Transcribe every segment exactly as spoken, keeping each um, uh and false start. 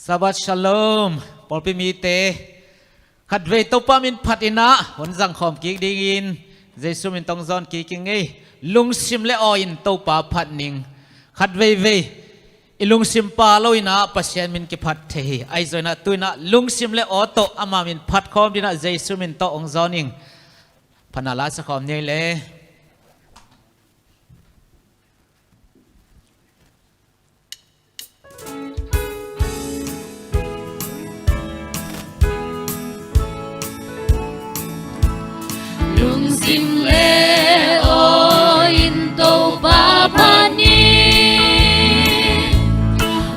Shabbat Shalom, pawlpi mite. Khatvei Topa min phat in ah hun zangkhawm kik dingin Jesu min tawh hong zawn kik ing ei. Lungsim le aw in Topa phat ning. Khatveivei i lungsim pha lo in ah Pasian min kiphat thei hi. Ahi zongin ah tu in ah lungsim le aw tawh ama min phat khawm dingin ah Jesu min tawh hong zawn ing. Phatna la sa khawm ni ei le. Lungsim le aw in Topa phat ning,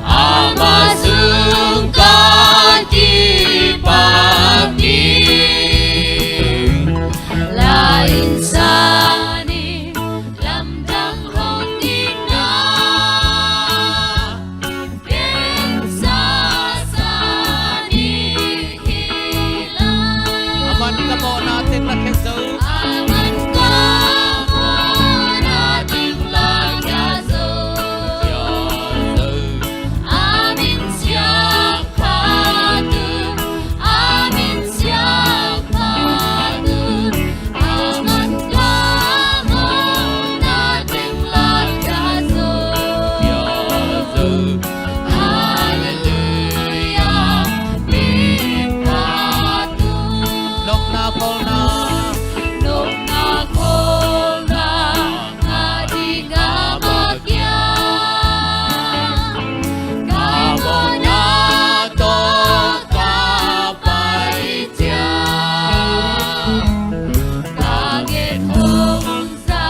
ama sung ka kipak ding, la in sa ning, lamdang hong ding na. Aman ka mawhna teng la khia zo. Aman ka mawhna teng la khia zo. A min siang phat un, a min siang phat un. Aman ka mawhna teng la khia zo. Halleluiah, min phat un. Nopna khawlna. Nopna khawlna ngah ding ama kiang ka mawhna tawh ka pai ciang, ka nget hong za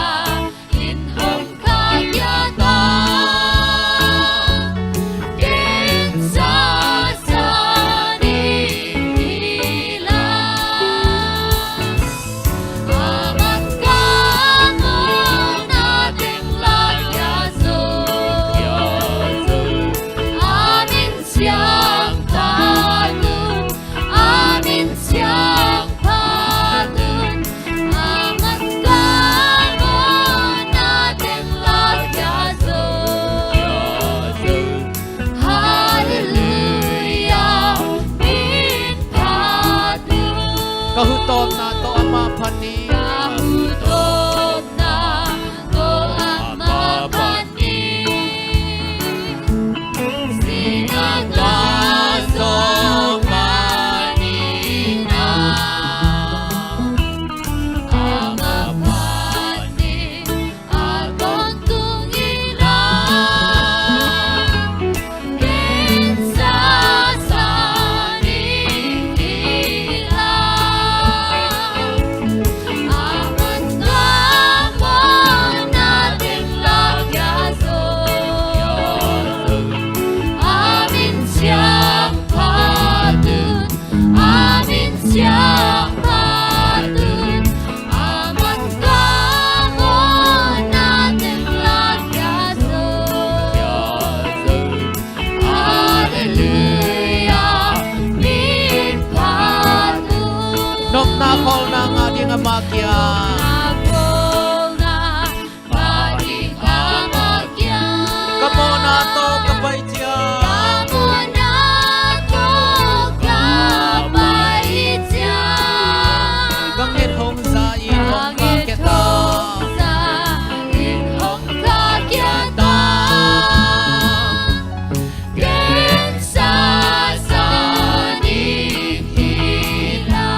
in hong khahkhia ta. Gensa sa ning hi la. Aman ka mawhna teng la khia zo. A min siang phat un, a min siang phat un. Aman ka mawhna teng la khia zo. Halleluiah, min phat un. Ka huh tawpna tawh ama phat ning. Ka huh tawpna tawh ama phat ning. Sinah ka zawh manin ah, ama phat ning a tawntung in ah, gensa sa ning hi la. Aman ka mawhna teng la khia zo. A min siang phat un, a min siang phat un. Aman ka mawhna teng la khia zo. Halleluiah, min phat un. Nopna khawlna ngah ding ama kiang. Nopna khawlna ngah ding ama kiang. Ka mawhna tawh ka pai ciang. Ka mawhna tawh ka pai ciang. Ka nget hong za in hong khahkhia ta. Ka nget hong za in hong khahkhia ta. Gensa sa ning hi la.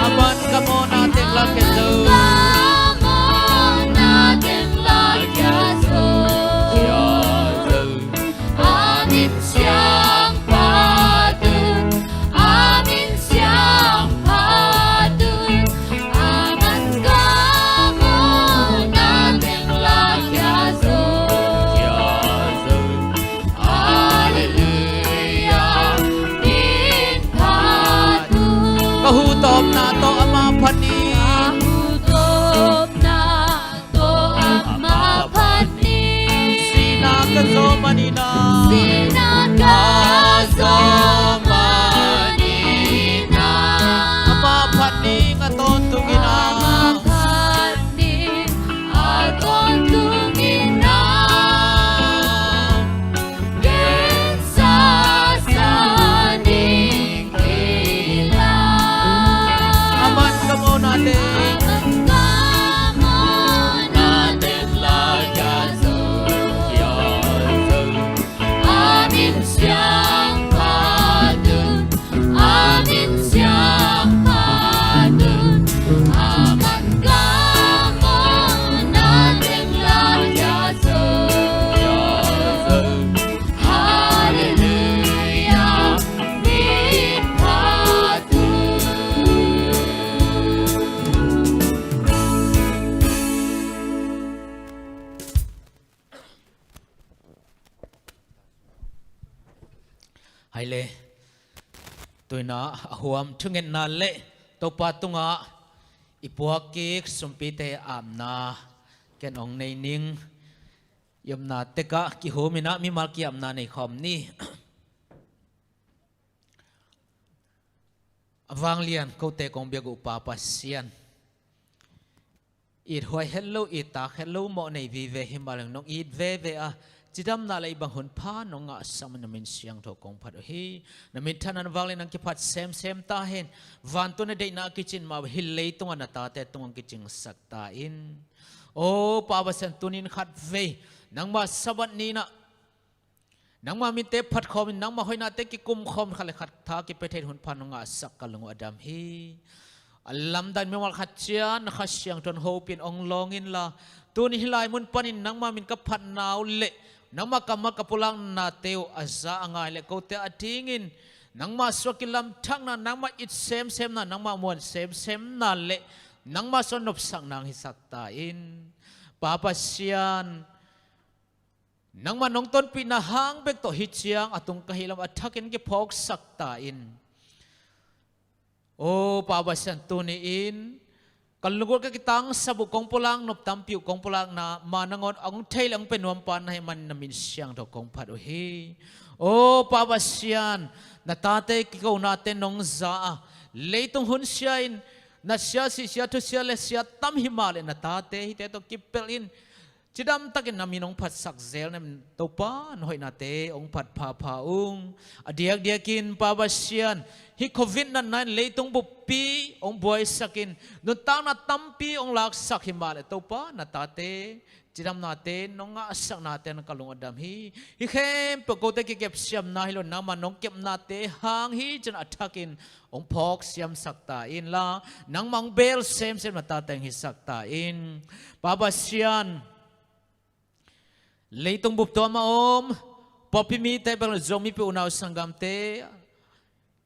Aman ka mawhna teng la khia zo. Aman ka mawhna teng la khia zo. A min siang phat un, a min siang phat un. Aman ka mawhna teng la khia zo. Halleluiah, min phat un. Ka huh tawpna tawh ama phat ning. Ka huh tawpna tawh ama phat ning. Sinah ka zawh manin ah. Sinah ka zawh manin ah. Ama phat ning a tawntung in ah. Ama phat ning a tawntung in ah. Le tuina a huam thungetna le Topa tungah i puak kik sumpite apna ken ong nei ning. I omna tekah kihumin ah mimal kiapna nei khawm ni. A vanglian kote kong biak uh Pa Pasian, it huai het lo, it tak het lo mawh nei vive hi mah leng nong it veve a, cidamna le i bang hun pha nong ngahsak man na min siangtho kong phat uh hi. Na minthanna vanglian nang kiphat semsem ta hen. Vantung na deihna a kicin mah hi leitung a na tate tung ong kicingsak ta in. O Pa Pasian, tunin khat vei nangmah Sabbath ni-in ah nangmah minte phat khawmin nangmah hoihnate kikum khawm khat le khat tha kipia thei hun pha nong ngahsak ka lung uh a dam hi. A lamdang mimal khat ciat na Kha Siangtho in hopih in ong lawng inla, tuni hih lai mun panin nangmah min ka phatna uh le nangmah kammal ka pulaknate uh a za a ngai le kote a dingin nangmah suak kilamthakna, nangmah it semsemna, nangmah muan semsemna le nangmah suak nopsakna ong hisak ta in. Pa Pasian, nangmah nong tonpihna hang bek tawh hih ciang a tung ka hih lam a thakin kiphawksak ta in. O Pa Pasian, tuni-in ka lunggulh ka kitangsap uh kong pulak nop tampi uh kong pulakna mah nangawn ong thei le ong pia nuam pa na hih manin na min siangtho kong phat uh hi. O Pa Pasian, na tate kikonate nong za a, leitung hun sia-in na sia sih, sia thu sia le sia tam hi mah le na tate hihte tawh kipelh in cidam takin na min ong phatsak zel na min Topa na hoihnate ong phat phapha ung. A diakdiakin Pa Pasian, hih Covid natna in leitung buppi ong buaisak in nuntakna tampi ong laksak hi mah le Topa na tate cidamnate nong ngahsaknate na ka lung a dam hi. Hih khempeuh kote kikep siamna hi lo, nangmah nong kepnate hang hi cin a thakin ong phawk siamsak ta inla, nangmah ong bel semsem na tate ong hisak ta in. Pa Pasian, leitung bup tuam a om pawlpi mite bek le Zomi pi unau sanggamte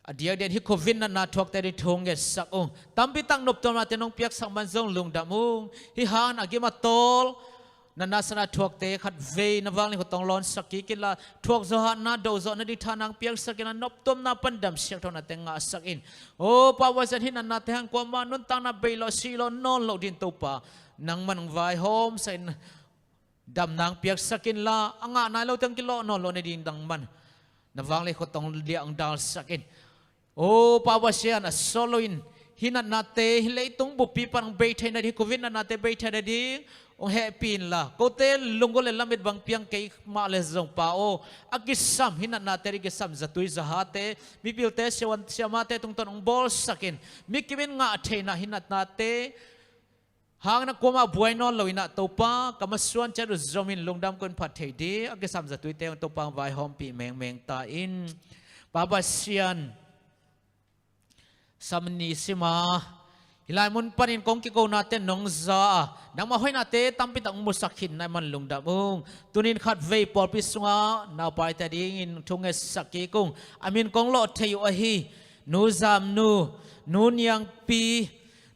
a diakdiak hih Covid natna thuakte ding thu ngetsak ung. Tampi tak noptuamnate nong piaksak man zong lungdam ung. Hih hangin a gim a tawl natna sana thuakte khat vei na vanglian khut ong lawnsak kik inla, thuak zawhna, do zawhna ding tha nang piaksak inla, noptuamna pan dam siangthonate ngahsak in. O Pa Pasian, hih natnate hang kuamah nuntakna bei lo, si lo, nawn lo ding Topa nangmah nong vaihawmsak in. Damna ong piaksak inla, a ngah nai lote ong kilawh nawn loh na ding nangmah na vanglian khut ong liah ong dalsak in. O Pa Pasian, a sawt loin hih natnate hih leitung buppi pan ong bei theihna ding, hih Covid natnate bei theihna ding ong hehpih inla, kote lunggulh le lamet bang piang kei mah le zong Pa aw, a kisam hih natnate ding kisam zatui zahate, mipilte, siavuan siamate tungtawn ong bawlsak in. Mi kim in ngah theihna hih natnate hangin a kuamah buai nawn lo inah Topa, ka masuan ciat uh zomin lungdam kong phat thei ding a kisam zatuite ong Topa ong vaihawmpih mengmeng ta in. Pa Pasian, Sabbath ni sima hih lai mun panin kong kikonate nong za a, nangmah hoihnate tampi tak ong musak khin na hih man lungdam ung. Tunin khat vei pawlpi sungah naupaite a dingin thu ngetsak kik ung. A min kong lawh thei uh ahi Nu Zam Nu, Nu Niang Pi,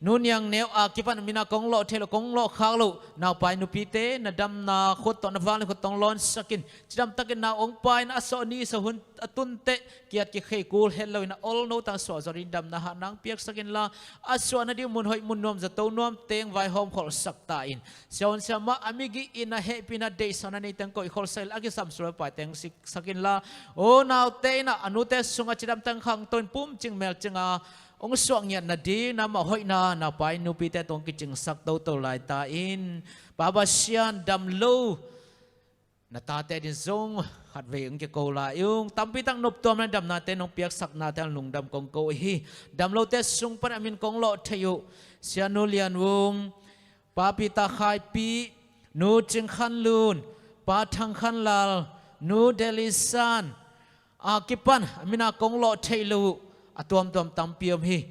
Nu Niang Neu a kipan a min a kong lawh thei lo, kong lawh khak loh naupai nupite na damna khut tawh na vanglian khut tawh ong lawnsak in. Cidam takin na ong pai in, a sawt ni sawt hun a tun teh kiat kikhei kul het lo inah olno tang suah zawh ding damna hah nang piaksak inla, a suah na ding mun hoih mun nuam zato nuamte ong vaihawm kholhsak ta in. Siavuan siamah a migih in a hehpihna deihsakna neite ong koih kholhsak inla, a kisam sual paite ong siksak inla, o naute inah a nute sungah cidam tang khangto in pumcing melcing a ong suah ngiat na ding nangmah hoihna naupai nupite tawh ong kicingsak toto lai ta in. Pa Pasian, dam lo na tate ding zong khat vei ong kiko lai ung. Tampi tak noptuam le damnate nong piaksaknate hang lungdam kong ko hi. Dam lote sung pan a min kong lawh thei uh Sia Nu Lian Vung, Pa Peter Khai Pi, Nu Cing Khan Lun, Pa Thang Khan Lal, Nu Delhi San a kipan a min a kong lawh thei lo uh a tuamtuam tampi om hi.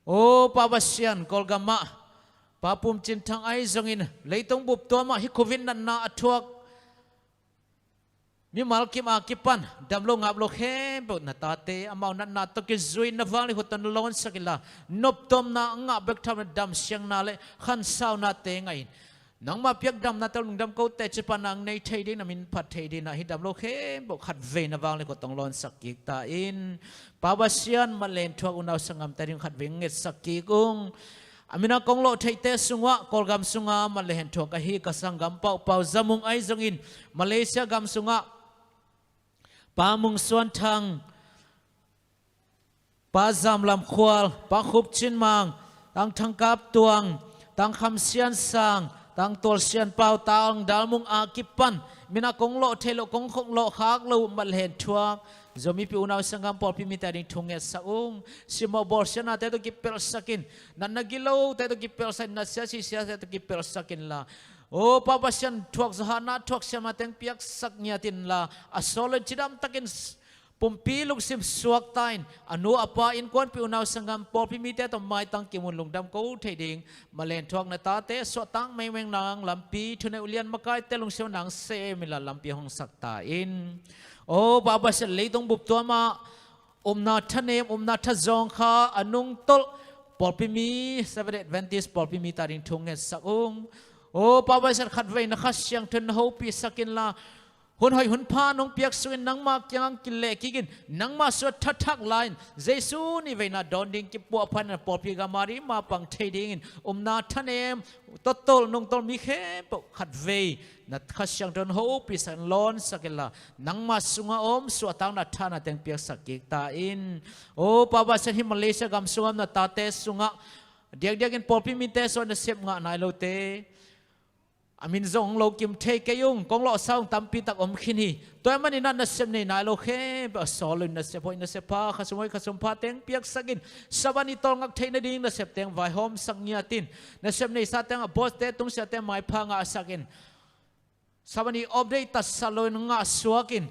O Pa Pasian, Kawlgamah Pa Pum Cin Thang ahi zongin leitung bup tuamah hih Covid natna a thuak mimal kim a kipan dam lo ngap lo khempeuh na tate amau natna tawh kizui na vanglian khut tawh na lawnsak inla, noptuamna a ngah bek tham na dam siangna le khansaunate ngah in. Nangmah piak damnate lungdam ko teci panna hong nei thei ding, na min phat thei ding, na hi dam lo khempeuh khat vei na vang le khuat hong lawnsak kik ta in. Pa Pasian, mallen thuak unau sanggamte ding khat vei hong ngetsak kik ung. A min a kong lawh theihte sungah, Kawlgam sungah mallen thuak ahi ka sanggam Pau Pau Za Mung ahi zongin, Malaysia gam sungah Pa Mung Suan Thang, Pa Zam Lam Khual, Pa Khup Cin Mang, Tang Thang Kap Tuang, Tang Kham Sian Sang, Tang Tual Sian Pau, Tang Dal Mung a kipan, min a kong lawh thei lo, kong khong lawh khak lo, mallen thuak Zomi pi unau sanggam pawlpi mite a ding thu ngetsak ung. Simmawh bawlsiatnate tawh kipelhsak in, natna gilote tawh kipelhsak in, natsia sisiate tawh kipelhsak inla, aw Pa Pasian, thuak zawhahna, thuak siamna teng piaksak ngiat inla, a sawl lo in cidam takin pumpi lungsim suakta in, a nu a pa, innkuanpih unau sanggam pawlpi mite tawh maitang kimun lungdam ko thei ding, mallen thuak na tate suahtak mengmeng nang lampi, thuneih ulian makaite lungsim nang sem inla lampi hong sak ta in. Aw Pa Pasian, leitung bup tuam ah upna thanem, upna thazawng kha a nungtolh pawlpi mi, Seventh Day Adventist pawlpi mite a ding thu ngetsak ung. Aw Pa Pasian, khat vei na Kha Siangtho in na hopihsak inla, hun hoih hun pha nong piak sungin nangmah kiangah kileh kik in, nangmah suah thathak la in, Jesu nih veina dawn ding kipuahphat in, pawlpi gam a ding mapang thei dingin upna thanem, tawtol nungtolh mi khempeuh khat vei na Kha Siangtho in hopihsak in, lawnsak inla, nangmah sungah om suahtakna, thahna teng piaksak kik ta in. Aw Pa Pasian, hih Malaysia gam sungah na tate sungah diakdiakin pawlpi mite sungah nasep ngah nai lote, a min zong hong lo kim thei kei ung, kong lawhsa ung tampi tak om khin hi. Tua ahih manin ah nasep nei nai lo khempeuh a sawl lo in, nasep hoih nasep pha, khasum hoih khasum pha teng piaksak in, Sabbath ni tawlngak theih nading nasep teng vaihawmsak ngiat in, nasep neisa teng a bawlte, tungsiahte maipha ngahsak in, Sabbath ni off day tatsat lo in ngahsuak in,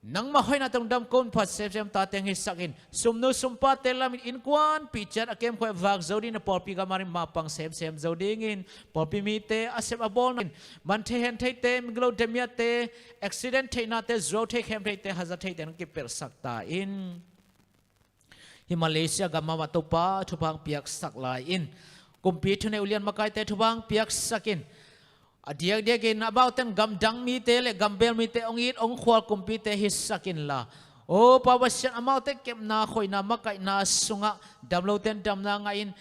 nangmah hoihna tawh dam ko in, phat semsem ta teng hisak in, sumnu sumpate lamin innkuanpih ciat a kemkhuai vak zo ding, na pawlpi gam a ding mapang semsem zo dingin, pawlpi mite a sep a bawlna in, man thei hen theite, migilo demiate, accident theihnate, zuau thei khem theite, haza theite nong kipelhsak ta in. Hih Malaysia gam mahmah Topa thupha hong piaksak lai in, kumpi, thuneih ulian makaite thupha hong piaksak in, a diakdiakin amaute in gamdang mite le gambel mite hong it hong khual kumpite hisak inla, aw Pa Pasian, amaute kepna, khoihna, makaihna sungah damlote in damna ngah in,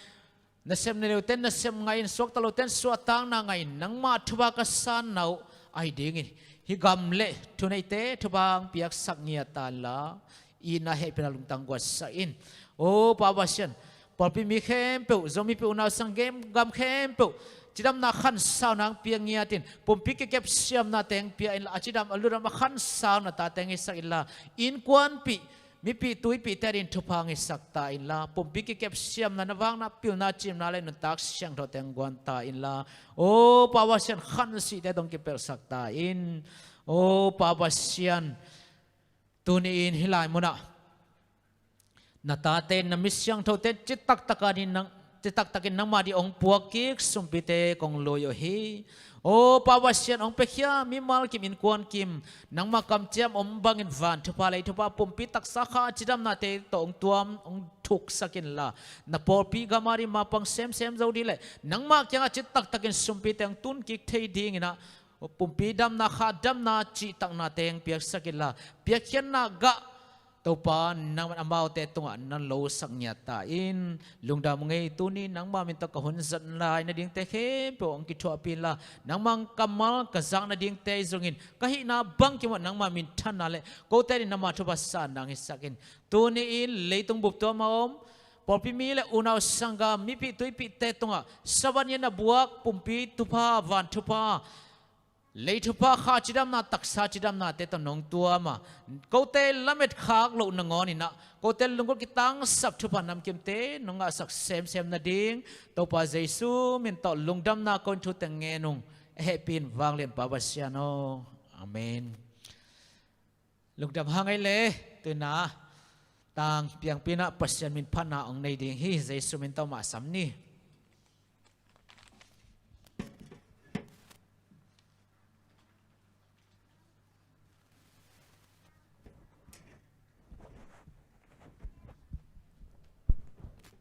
nasem nei lote in nasem ngah in, suakta lote in suahtakna ngah in, nangmah thupha ka sanna uh ahi dingin, hih gam le thuneihte thupha hong piaksak ngiat ta inla, itna hehpihna lungtang guatsak in. Aw Pa Pasian, pawlpi mi khempeuh, Zomipih unau sang gam khempeuh cidamna khansauna hong pia ngiat in, pumpi kikep siamna teng pia inla, a cidam a lungdam a khansauna ta teng hisak inla, innkuanpih, mipih tuipihte ading thupha hong hisak ta inla, pumpi kikep siamna, na vakna, pilna, cimna le nuntak siangtho teng guan ta inla, aw Pa Pasian, khansihte tawh hong kipelhsak ta in. Aw Pa Pasian, tuni in hih lai munah na tate in, na mi siangthote in citaktak ading nang, citaktakin nangmah ading hong puak kik sumpite kong lui uh hi. Aw Pa Pasian, hong piakhia mimal kim, innkuan kim, nangmah kamciam om bangin van thupha, lei thupha, pumpi taksa kha cidamnate tawh hong tuam, hong thuksak inla, na pawlpi gam ading mapang semsem zo ding le nangmah kiangah citaktakin sumpite hong tun kik thei dingin ah, pumpi damna, kha damna, cihtakna teng piaksak inla, piakkhiatna gah Topa, nangman amaute tungah na losak ngiat ta in. Lungdam ngei, tuni nangmah min tawh ka hun zat lai nadingte khempeuh hong kithuahpih inla, nangmah kammal ka zak nadingte zongin ka hihna bang kim uh ah nangmah minthanna le kote ading nangmah thupha sanna hong hisak in. Tuni in leitung bup tuam a om pawlpi mi le unau sanggam, mipih tuipihte tungah Sabbath ni-a na buak pumpi thupha, van thupha, lei thupha, kha cidamna, taksa cidamnate tawh nong tuam a, kote lamet khak loh nangawn in ah, kote lunggulh kitangsap thupha namkimte nong ngahsak semsem nading, Topa Jesu min tawh lungdamna ko in thu teng ngen ung. A hehpih in, vanglian Pa Pasian aw. Amen. Lungdam hang ei le, tu-in ah tang piangpi-in ah Pasian min phatna hong nei ding hi. Jesu min tawh mah sam ni.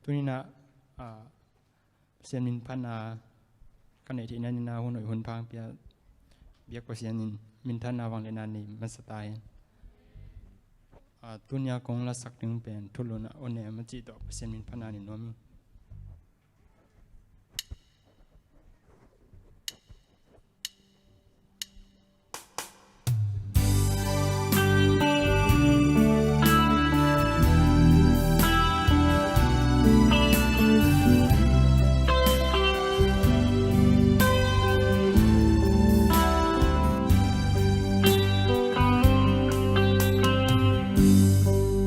Tu-in ah, ah, Pasian min phatna ka neih theihna ni-in ah hun hoih hun pha hong pia biak Pasian in minthanna vangliatna nei masa ta hen. A, tuni-a kong lasak ding pen Thulun a aw nem a cih tawh Pasian min phatna nei nuam ing.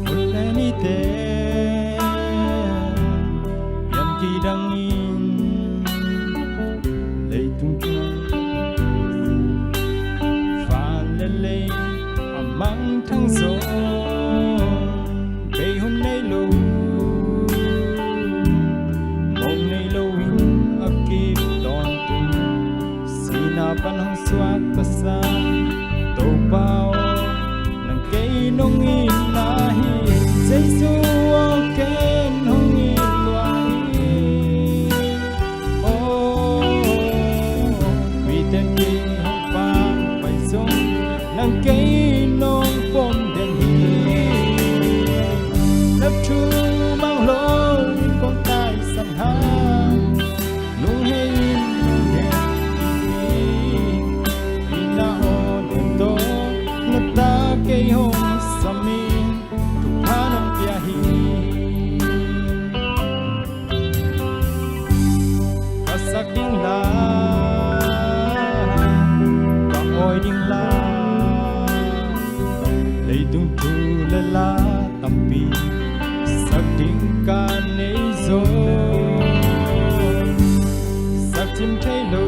Hun le nite pian kidangin leitung thu, van le lei a mangthang zong bei hun nei lo, mong nei loin a kip tawntung. Sihna pan hong suak ka sa Topa aw, nang kei nong itna hi. Jesu aw, ken hong it lua hi. Aw, miten kei hong pampai zong nang kei nong pom den hi. Na thu mang loin kong taisan hang, nung hei in nung hei in, i na aw nen tawh na ta kei hong sam in, thupha nong pia hi. Ka sak ding la, ka awi ding la, leitung thu le la tampi sak ding ka nei zaw. Sak thim thei lo,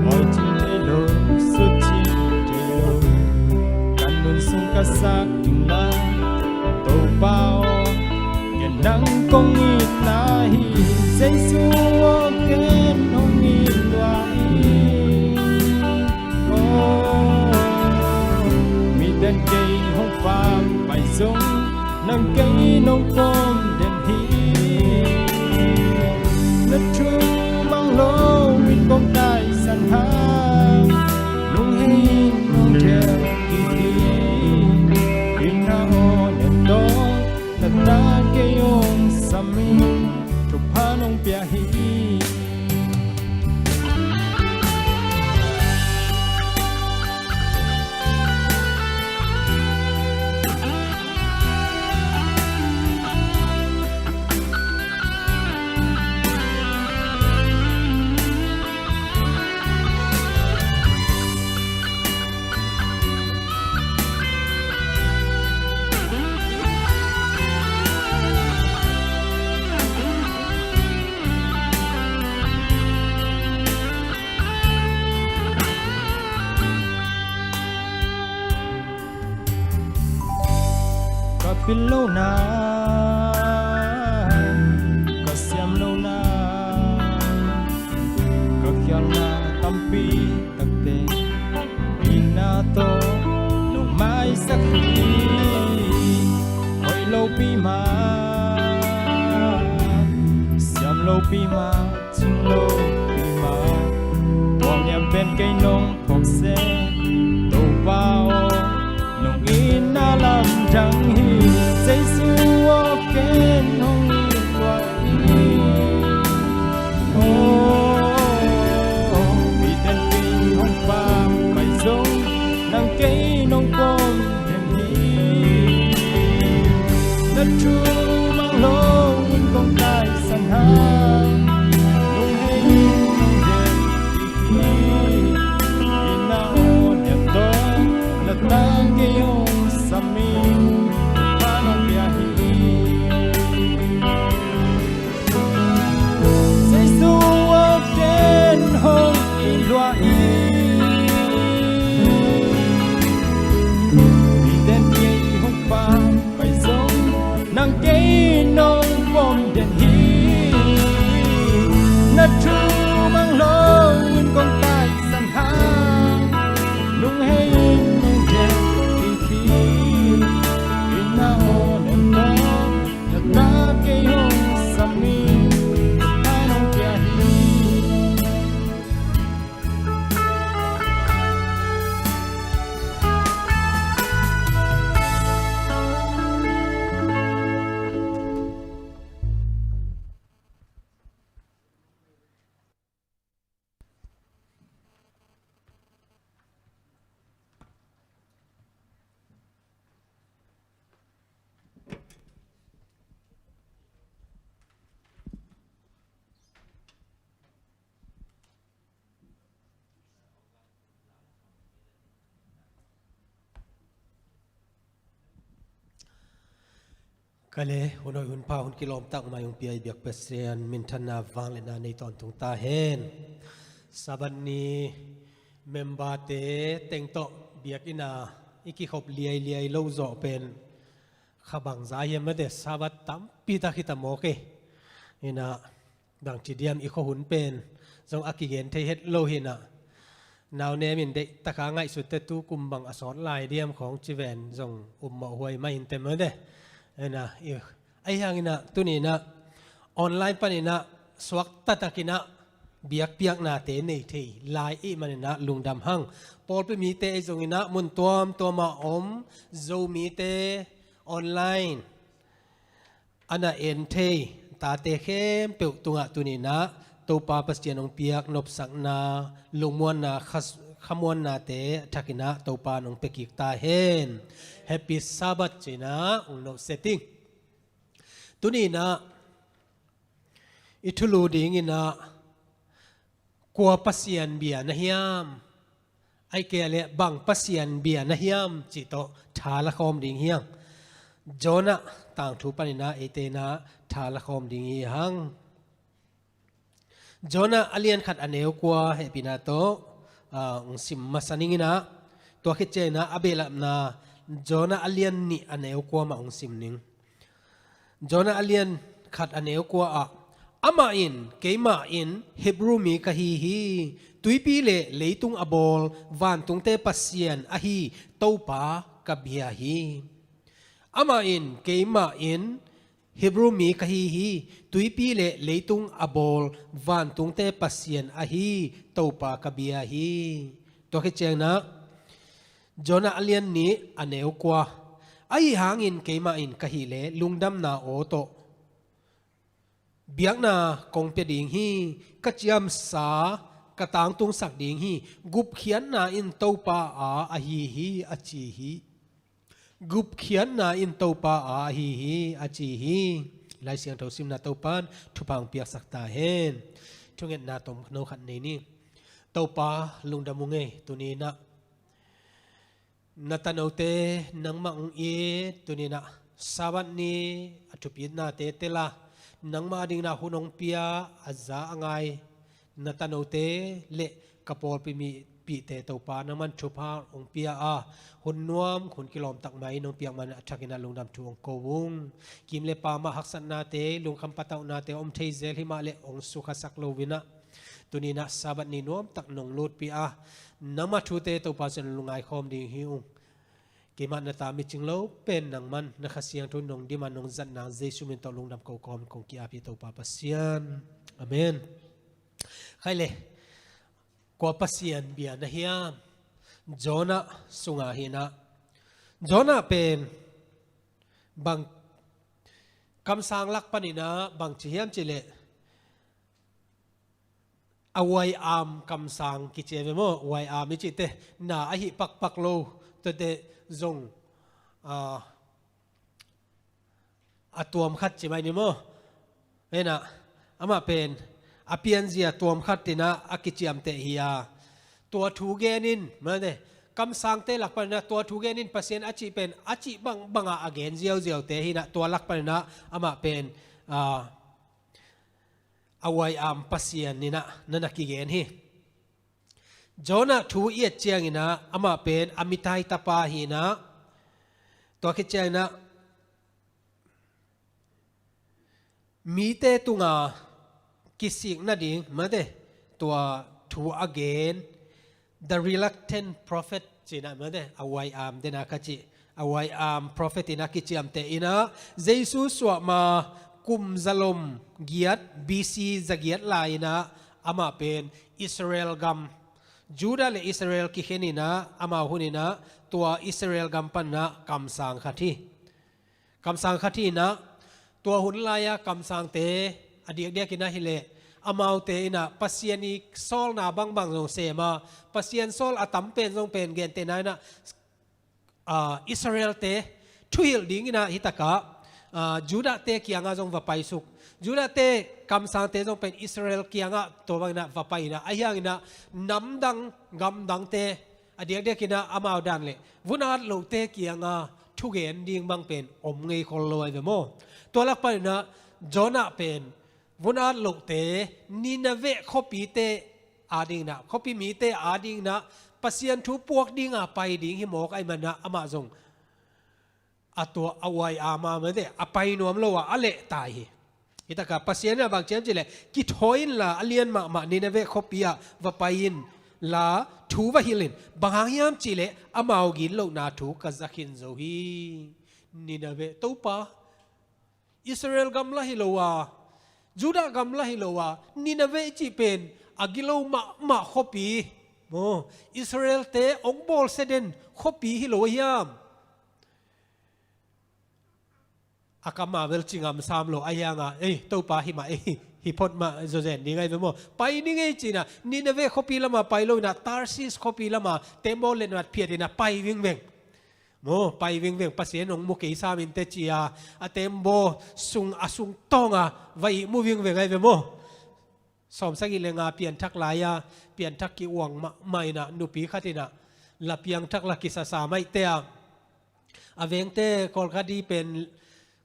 awi thim thei lo, sut thim thei lo, ka nun sung ka sak ding la, Topa aw, ken nang kong itna hi. Jesu aw, ken hong it lua hi. Aw, miten kei hong pampai zong nang kei nong pom den hi. Na thu mang loin kong taisan hang, nung hei in nung hei in, i na aw nen tawh na ta kei hong sam in, thupha nong pia hi. Ka pil lohna, ka siam lohna, ka khialhna tampi takte, itna tawh nong maisak hi. Hoih lopi mah, siam lopi mah, cing lopi mah, tua niam pen kei nong phawk seh, Topa aw, nong itna lamdang hi. Jesu aw, ken hong it lua hi. Aw, miten kei hong pampai zong nang kei nong pom den hi. Na thu mang loin kong taisan hang, nung hei in nung hei in, i na aw nen tawh na ta kei hong sam in, thupha nong pia hi. Jesu aw, ken hong it lua hi. Miten kei hong pampai zong nang kei nong pom den hi. Na thu mang loin kong taisan hang, nung hei in nung hei in, i na aw nen tawh na ta kei hong sam in, thupha nong pia Kale, hun hoih hun pha, hun kilawm tak mai hong pia i biak Pasian minthanna vangliatna nei tawntung ta hen. Sabbath ni member-te teng tawh biakinn ah i kikhop liailiai lo zawh pen kha bangza hiam mate, Sabbath tampi tak hi ta mawk e. Ina, bangci diam, i khuahun pen zong a kigen thei het lo hi na, nau nem in deih taka ngaihsutte tu kum bang a sawt lai diam khawng ci ven zong um mawh huai mah in te mate. Ina, i, ahi hang ina, tuni ina online pan ina suakta tak ina biakpiaknate nei thei lai i hih man ina lungdam hang. Pawlpi mite ei zong ina mun tuamtuam ah om Zomite online a na en thei tate khempeuh tungah tuni ina Topa Pasian hong piak nopsakna, lungmuanna, kha-, khamuannate a thak ina Topa in hong pia kik ta hen. Happy Sabbath ci ina hong nohse ing. Tuni ina i thulu ding ina kua Pasian bia na hiam, ahih kei leh bang Pasian bia na hiam cih tawh tha la khawm ding hi hang. Jonah tangthu pan ina eite ina tha la khawm ding hi hang. Jonah a lian khat a neu kua hehpihna tawh, ah, hong sim masa ning ina, tua khit ciang ina a behlapna Jonah a lian nih a neu kua mah hong sim ning. Jonah a lian khat a neu kua ah, "Amah in, 'Keimah in Hebru mi ka hi hi, tuipi le leitung a bawl vantungte Pasian ahi Topa ka bia hi.' Amah in, 'Keimah in Hebru mi ka hi hi, tuipi le leitung a bawl vantungte Pasian ahi Topa ka bia hi.'" Tua khit ciang ina Jonah a lian nih a neu kua, "Ahi hangin keimah in ka hih leh lungdamna aw tawh biakna kong pia ding hi. Ka ciamsa ka tangtungsak ding hi. Gupkhiatna in Topa aa ahi hi," a ci hi. "Gupkhiatna in Topa aa ahi hi," a ci hi. Lai Siangtho simna Topa in thupha hong piaksak ta hen. Thungetna tomno khat nei ni. Topa, lungdam ung ei, tuni ina na tanote nangmah hong it, tuni ina Sabbath ni a thupitnate tel a, nangmah a ding ina hun hong pia, a za a ngai na tanote le ka pawlpi mipihte Topa nangman thupha hong pia a, hun nuam, hun kilawm tak mai nong piak man a thak ina lungdam thu hong ko ung. Kim le pam ah haksatnate, lungkham patauhnate om thei zel hi mah leh hong sukhasak lo ina, tuni ina Sabbath ni nuam tak nong lutpih a, nangmah thute Topa Pasian lungngai khawm ding hi ung. Keimah na ta micing lo pen nangman na Kha Siangtho nong dim a nong zat nang Jesu min tawh lungdam ko kawm kong ki-ap hi Topa Pasian. Amen. Khai le, kua Pasian bia na hiam? Jonah sungah hi ina, Jonah pen bang, kamsang lak pan ina bangci hiam cih leh a waiam kamsang kici ve maw, waiam i cihte, na ahi pakpak lo, tuate zong, ah, a tuam khat ci mai ni maw. Ina, amah pen a pianzia tuam khat ina a kiciamteh hi a, tua thu gen in, mate, kamsangte lak pan ina tua thu gen in, Pasian a cih pen a cih bangbang a a gen ziauziaute hi ina, tua lak pan ina amah pen, ah, a waiam Pasian ina na na kigen hi. Jonah thu i et ciang ina amah pen a mitai tapa hi ina, tua khit ciang ina mite tunga kisik nading, mate, tua thu a gen, the reluctant prophet ci ina, mate, a waiam dena ka ci, a waiam prophet ina kiciamteh ina, Jesu suah ma kum zalom giat, B C zagiat lai ina amah pen Israel gam, Judah le Israel kikhen ina, amau hun ina tua Israel gam pan ina kamsang khat hi. Kamsang khat hi ina, tua hun lai-a kamsangte a diakdiak ina hi leh amaute ina Pasian i sawlna bangbang zong sem a, Pasian sawl a tam pen zong pen gentehna ina, ah, Israelte thuhilh ding ina hi takah, ah, Judahte kiangah zong va paisuk. Judahte kamsangte zong pen Israel kiangah tua bang ina va pai ina, ahi hang ina namdang gamdangte a diakdiak ina amau dan le vun at lohte kiangah thugen ding bang pen om ngei khol lo ahi ve maw? Tua lak panin ah Jonah pen vun at lohte, Nineveh khuapite adingin ah, khuapi mite adingin ah Pasian thu puak dinga pai ding hi mawk ahih manin ah amah zong a tua a uai ama mate a pai nuam lo a a lehtai hi. Hi takah Pasian in ah bang ci hiam cih leh, kithawi inla a lian mahmah Nineveh khuapi ah va pai inla thu va hilh in. Bang hang hiam cih leh amau gitlohna thu ka za khin zo hi. Nineveh, Topa, Israel gamla hi lo a, Judah gamla hi lo a, Nineveh i cih pen a gilo mahmah khuapi maw, Israelte hong bawlsia den khuapi hi lo a hiam? A kam a bel ci ngam sam lo a hiang a, ei, Topa, hi mah ei, hi phot mah zawzen ding ahi ve maw? Pai ning ei ci-in ah Nineveh khuapi lamah pai lo-in ah Tarsis khuapi lamah teembaw letmat phiat-in ah pai vingveng maw, pai vingveng, Pasian hong mu kei sam inteh ci-a, a teembaw sung, a sungtawng a va ihmu vingveng ahi ve maw? Sawmsagih le nga pianthak lai-a, pianthak ki-uang mahmah in ah nupi khat in ah la piangthak la kisasa maihte a, a vengte kawlkhat i pen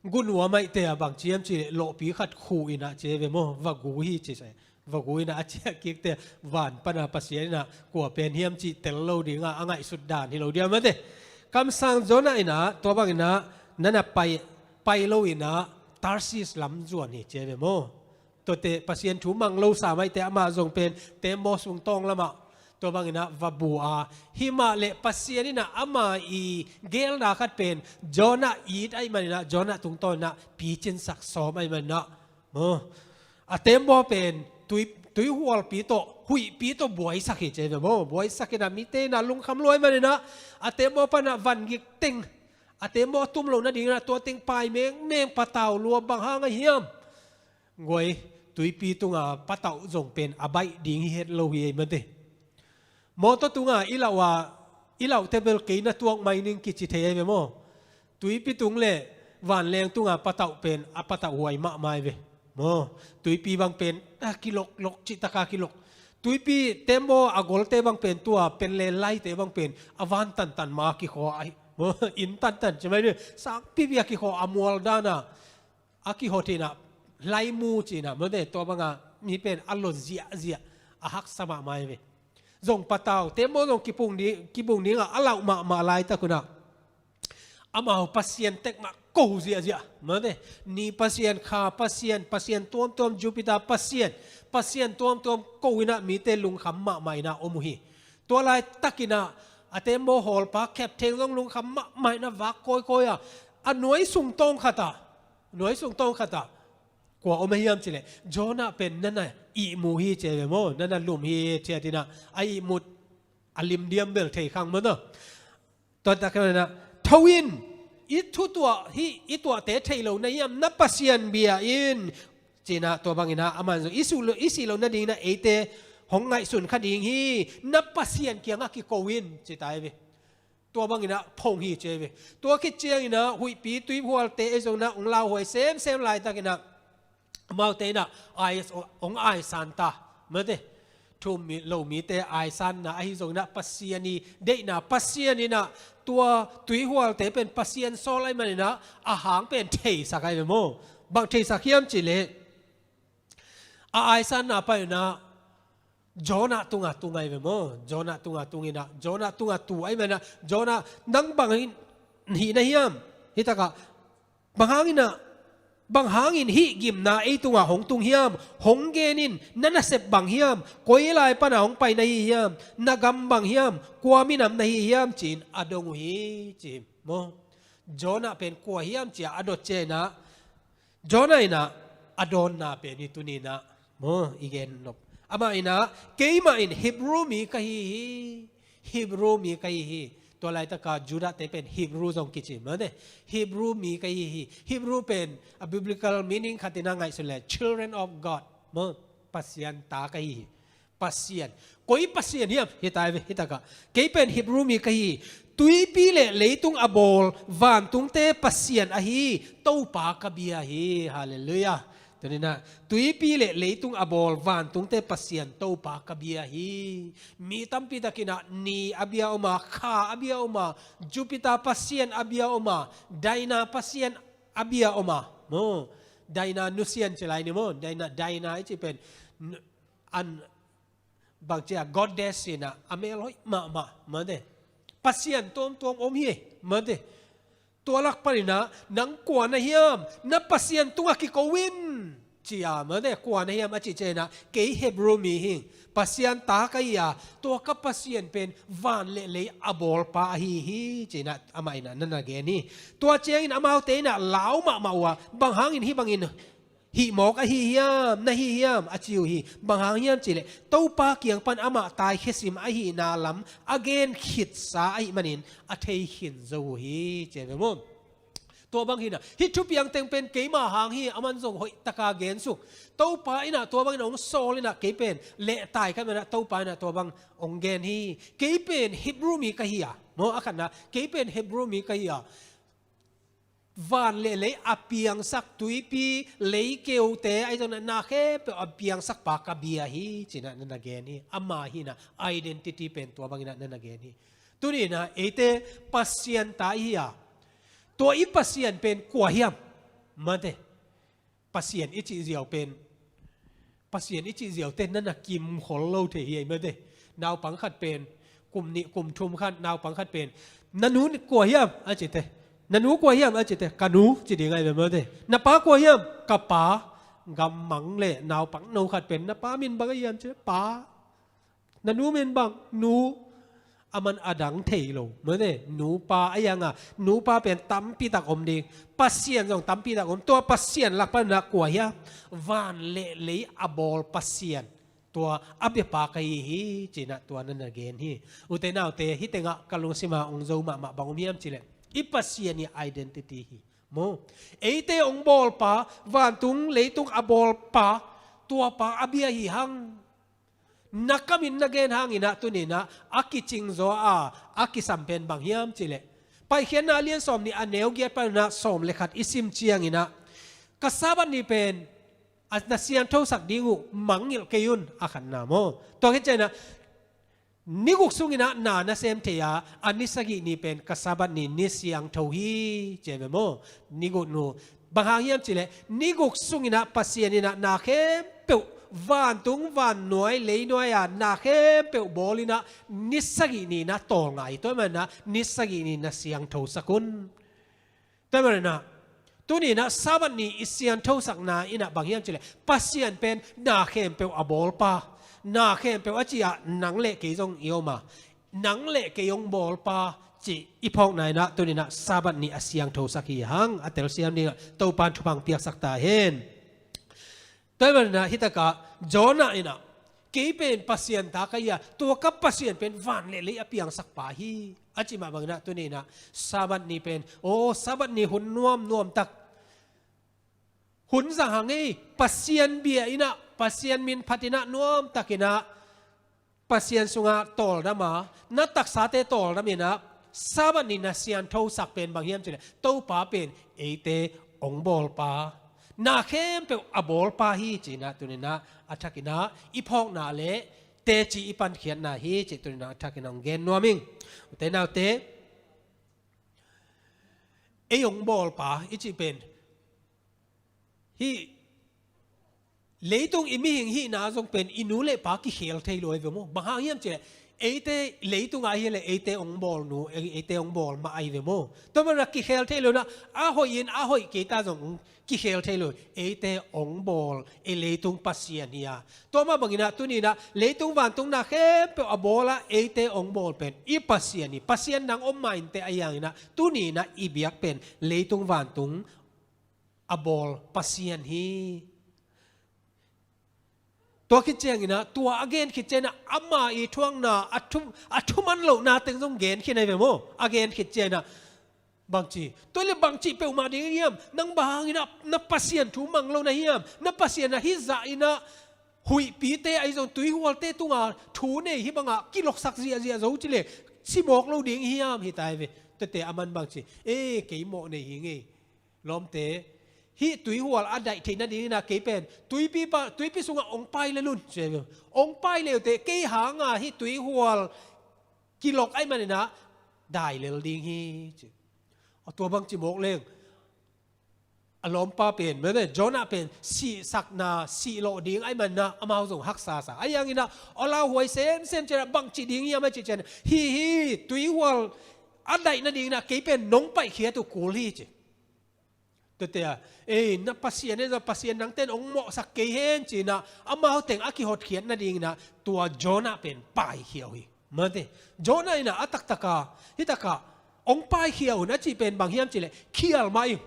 gu nuam maihte a, bang ci hiam cih leh lawhpi khat khuh in ah ci ahi ve maw, va gu hi ci se. Va gu in ah a ciah kikte, van pan a Pasian in ah kua pen hiam cih tel lo ding a, a ngaihsut dan hi lo ding a mate. Kamsang Jonah in ah tua bangin ah na na pai, pai lo in ah Tarsis lam zuan hi ci ahi ve maw? Tuate Pasian thu mang lo sa maihte, amah zong pen teembaw sungtawng lamah tua bangin ah va bu a, hi mah leh Pasian in ah ama i geelna khat pen Jonah it ahih manin ah, Jonah tungtawn in ah picinsak sawm ahih manin ah maw, a teembaw pen tui, tuihualpi tawh, huihpi tawh buaisak hi ci ahi ve maw? Buaisak in ah mite in ah lungkham lua ahih manin ah a teembaw pan ah van gik teng, a teembaw a tum loh nadingin ah tua teng pai mengmeng, patau lua, bang hang ahi hiam? Guai, tuipi tunga patauh zong pen a baih ding hi het lo hi ei mate. Mawtaw tunga i lauh a, i lauhte bel kei na tuak mai ning kici thei ahi ve maw? Tuipi tung le vanleng tunga patauh pen a patauh huai mahmah ahi ve maw? Tuipi bang pen a kiloklok, cihtaka kilok. Tuipi teembaw a golte bang pen, tua pen le laite bang pen a van tantan ma kikhaw ahi maw? Inn tantan ci mai ni, sangpipi a kikhaw, a mual dan a a kihot in ah, hlaimu ci-in ah mate, tua banga mi pen a lo ziahziah, a haksa mahmah ahi ve. Zong patau, teembaw zong kibung ding, kibung ding a, a lauh mahmah laitak un ah amau pasian tek mah ko ziahziah mate. Ni pasian, kha pasian, pasian tuamtuam, Jupiter pasian, pasian tuamtuam ko in ah mite lungkham mahmah in ah om uh hi. Tua laitakin ah a teembaw hawlpa Captain zong lungkham mahmah in ah vak kawikawi a, a nuai sungtawng khat ah, nuai sungtawng khat ah kua om ahi hiam cih leh, Jonah pen na na ihmu hi ci ahi ve maw? Na na lum hi, ciat in ah a ihmut, a limdiam bel thei khang maw? Tua tak in ah, tho in, i thu tuah hi, i tuahte thei lo na hiam? Na Pasian bia in, ci-in ah, tua bangin ah aman zong i sih lo, i sih loh nadingin ah eite hong ngaihsun kha ding hi. Na Pasian kiangah kiko in, ci ta hi ve. Tua bangin ah phong hi ci ahi ve. Tua khit ciangin ah huihpi tuihualte ei zong in ah hong lauhuai semsem laitakin ah, amaute in ah ai, hong aisan ta mate. Thu-um mi, lo mite aisanna ahi zongin ah Pasian i deihna, Pasian in ah tua tuihualte pen Pasian sawl ahih manin ah a hang pen theisak ahi ve maw? Bang theisak hiam cih leh, a aisanna pan in ah Jonah tungah tung ahi ve maw? Jonah tungah tung in ah, Jonah tungah tu ahih manin ah, Jonah, nang bang hangin hih na hiam? Hi takah, bang hangin ah, bang hangin hih gimna ei tungah hong tung hiam? Hong gen in, na nasep bang hiam? Koi lai pan ah hong pai na hi hiam? Na gam bang hiam? Kua minam na hi hiam? Ci-in a dong uh hi, ci hi maw? Jonah pen kua hiam ci-a a dot ciangin ah, Jonah in ah a dawnna pen hi tuni in ah maw, i gen nop. Amah in ah, keimah in Hebrew mi ka hi hi. Hebrew mi ka hi hi. Tua laitaka Judah te pen Hebrew zong kici mate. Hebrew mi ka hi hi. Hebrew pen a biblical meaning khat in ah ngaihsun leh children of God maw, Pasian ta ka hi hi. Pasian. Koi Pasian hiam? Hi ta hi ve, hi takah, kei pen Hebrew mi ka hi. Tuipi le leitung a bawl vantungte Pasian ahi Topa ka bia hi. Halleluiah. Tuni-in ah, tuipi le leitung a bawl vantungte Pasian Topa ka bia hi. Mi tampi takin ah ni a bia om a, kha a bia om a, Jupiter pasian a bia om a, Diana pasian a bia om a. Maw, Diana nusian ci lai ni maw, Diana, Diana i cih pen, an, bangci a goddess in ah, a mel hoih mahmah, mate. Pasian tuamtuam om hi, mate. Tua lak panin ah, nang kua na hiam, na Pasian tungah kiko in, ci a, mate, kua na hiam a cih ciangin ah, kei Hebrew mi hi ing, Pasian ta ka hi a, tua ka Pasian pen van le lei a bawlpa ahi hi, ci-in ah, amah in ah na na gen hi. Tua ciangin amaute in ah lau mahmah uh a, bang hangin hih bangin hih mawk ahi hiam, na hi hiam, a ci uh hi. Bang hang hiam cih leh, Topa kiang pan amah taikhia sim ahihna lam a gen khitsa ahih manin a thei khin zo uh hi, ci ve maw. Tua bang hi-in ah, hih thupiang teng pen keima hang hi, aman zong hoih taka gen suk. Topa in ah tua bangin hong sawl in ah, kei pen leh tai khat manin ah Topa in ah tua bang hong gen hi. Kei pen Hebrew mi ka hi a, maw, a khatna, kei pen Hebrew mi ka hi a, van le lei a piangsak, tuipi, leikeute, ahi zongin ah na khempeuh a piangsakpa ka bia hi, ci-in ah na na gen hi. Ama hi-in ah, identity pen tua bangin ah na na gen hi. Tuni-in ah, eite Pasian ta i hi a, tua i Pasian pen kua hiam, mate. Pasian i cih ziau pen, Pasian i cih ziaute na na kimkhol lo thei hi, mate. Naupang khat pen, kum nih kum thum khat, naupang khat pen, na nu kua hiam, a cite. Na nu kua hiam, a cite. Ka nu, ci ding ahi ve, mate. Na pa kua hiam, ka pa. Gammang le naupang no khat pen, na pa min bang a hiam, cite. Pa. Na nu min bang, nu. Aman a dang thei lo, mate. Nupa a hi hang a, nupa pen tampi tak om ding. Pasian zong tampi tak om. Tua Pasian lak panin ah kua hiam, van le lei a bawl Pasian, tua a biapa ka hi hi, ci-in ah tua na na gen hi. Ute naute, hih tengah ka lungsim ah hong zo mahmah bang om hiam cih leh, i Pasian i identity hi. Maw, eite hong bawlpa, vantung leitung a bawlpa, tuapa a bia hi hang. Na kamin na gen hangin ah tuni-in ah a kicing zaw a, a kisam pen bang hiam cih leh, Paikhiatna a lian sawm nih a neu giat panin ah sawm le khat i sim ciangin ah, ka Sabbath ni pen a na siangthosak ding uh mangngilh kei un, a khatna maw. Tua khit ciangin ah, ni guk sungin ah na na sem thei a, a ni sagih ni pen ka Sabbath ni, ni siangtho hi, ci ve maw. Ni guk nu, bang hang hiam cih leh, ni guk sungin ah Pasian in ah na khempeuh, vantung vannuai leinuai a na khempeuh bawl in ah, ni sagih ni-in ah tawlnga hi. Tua ahih manin ah ni sagih ni na siangthosak un. Tua ahih manin ah, tuni-in ah Sabbath ni i siangthosakna in ah bang hiam cih leh, Pasian pen na khempeuh a bawlpa, na khempeuh a cih ah nang le kei zong i om a, nang le kei hong bawlpa cih i phawkna in ah, tuni-in ah Sabbath ni a siangthosak hi hang, a telsiam ding ah Topa'n thupha hong piaksak ta hen. Tua ahih manin ah hih takah Jonah in ah, kei pen Pasian ta ka hi a, tua ka Pasian pen van le lei a piangsakpa hi, a cih mah bangin ah tuni-in ah Sabbath ni pen, aw, Sabbath ni hun nuamnuam tak, hun zang hang ei, Pasian bia in ah, Pasian min phat in ah, nuam takin ah Pasian sungah tawldam a, na taksate tawldam in ah, Sabbath ni na siangthosak pen bang hiam cih leh, Topa pen eite hong bawlpa, na khempeuh a bawlpa hi, ci-in ah tuni-in ah a thakin ah i phawkna le teci i pankhiatna hi, cih tuni-in ah a thakin ah hong gen nuam ing. Ute naute, ei hong bawlpa i cih pen, hih leitung i mihing hihna zong pen i nu le pa kikhel thei lo ahi ve maw. Bang hang hiam cih leh, eite leitung ah hi leh eite hong bawl nu, ei-, eite hong bawl mah ahi ve maw. Tua manin ah kikhel thei lo in ah, a hoih in a hoih kei ta zong kikhel thei lo, eite hong bawl, ei leitung Pasian hi a. Tua mah bangin ah tuni-in ah leitung vantung na khempeuh a bawl a, eite hong bawl pen i Pasian hi. Pasian nang om mah inteh, ahi hangin ah tuni-in ah i biak pen leitung vantung a bawl Pasian hi. Tua khit ciangin ah, tua a gen khit ciangin ah, ama i thuakna, a thu, a thuman lohna teng zong gen khin ahi ve maw. A gen khit ciangin ah, bangci, tua leh bangci peuhmah ding hiam, nang bang hangin ah na Pasian thu mang lo na hiam, na Pasian ah hih zah in ah huihpite ahi zong tuihualte tungah thu nei hih bangah kiloksak ziahziah zo ci leh, si mawk lo ding hiam, hi ta hi ve. Tuate aman bangci, e, kei mawh nei hi ing ei. Lawmte, hih tuihual a daih theih nadingin ah kei pen tuipi pa, tuipi sungah hong pai lel un, ci hi ve. Hong pai leh teh kei hanga hih tuihual kilok ahih manin ah dai lel ding hi, ci. A, tua bang ci mawk leng a lawmpa pen, mete, Jonah pen sihsakna, sih lawh ding ahih manin ah amau zong haksa sa. Ahi hangin ah a lauhuai semsem ciangin ah bang ci ding hiam a cih ciangin ah, hih, hih tuihual a daih nadingin ah kei pen nong paihkhiat uh kul hi, ci. Tuate ah, ei, na Pasian, ei, Pasian dangte'n hong mawhsak kei hen, ci-in ah amau teng a kihotkhiat nadingin ah tua Jonah pen paikhia uh hi. Mate, Jonah in ah a taktaka, hih takah hong paikhia un a cih pen bang hiam cih leh, khial mah ing.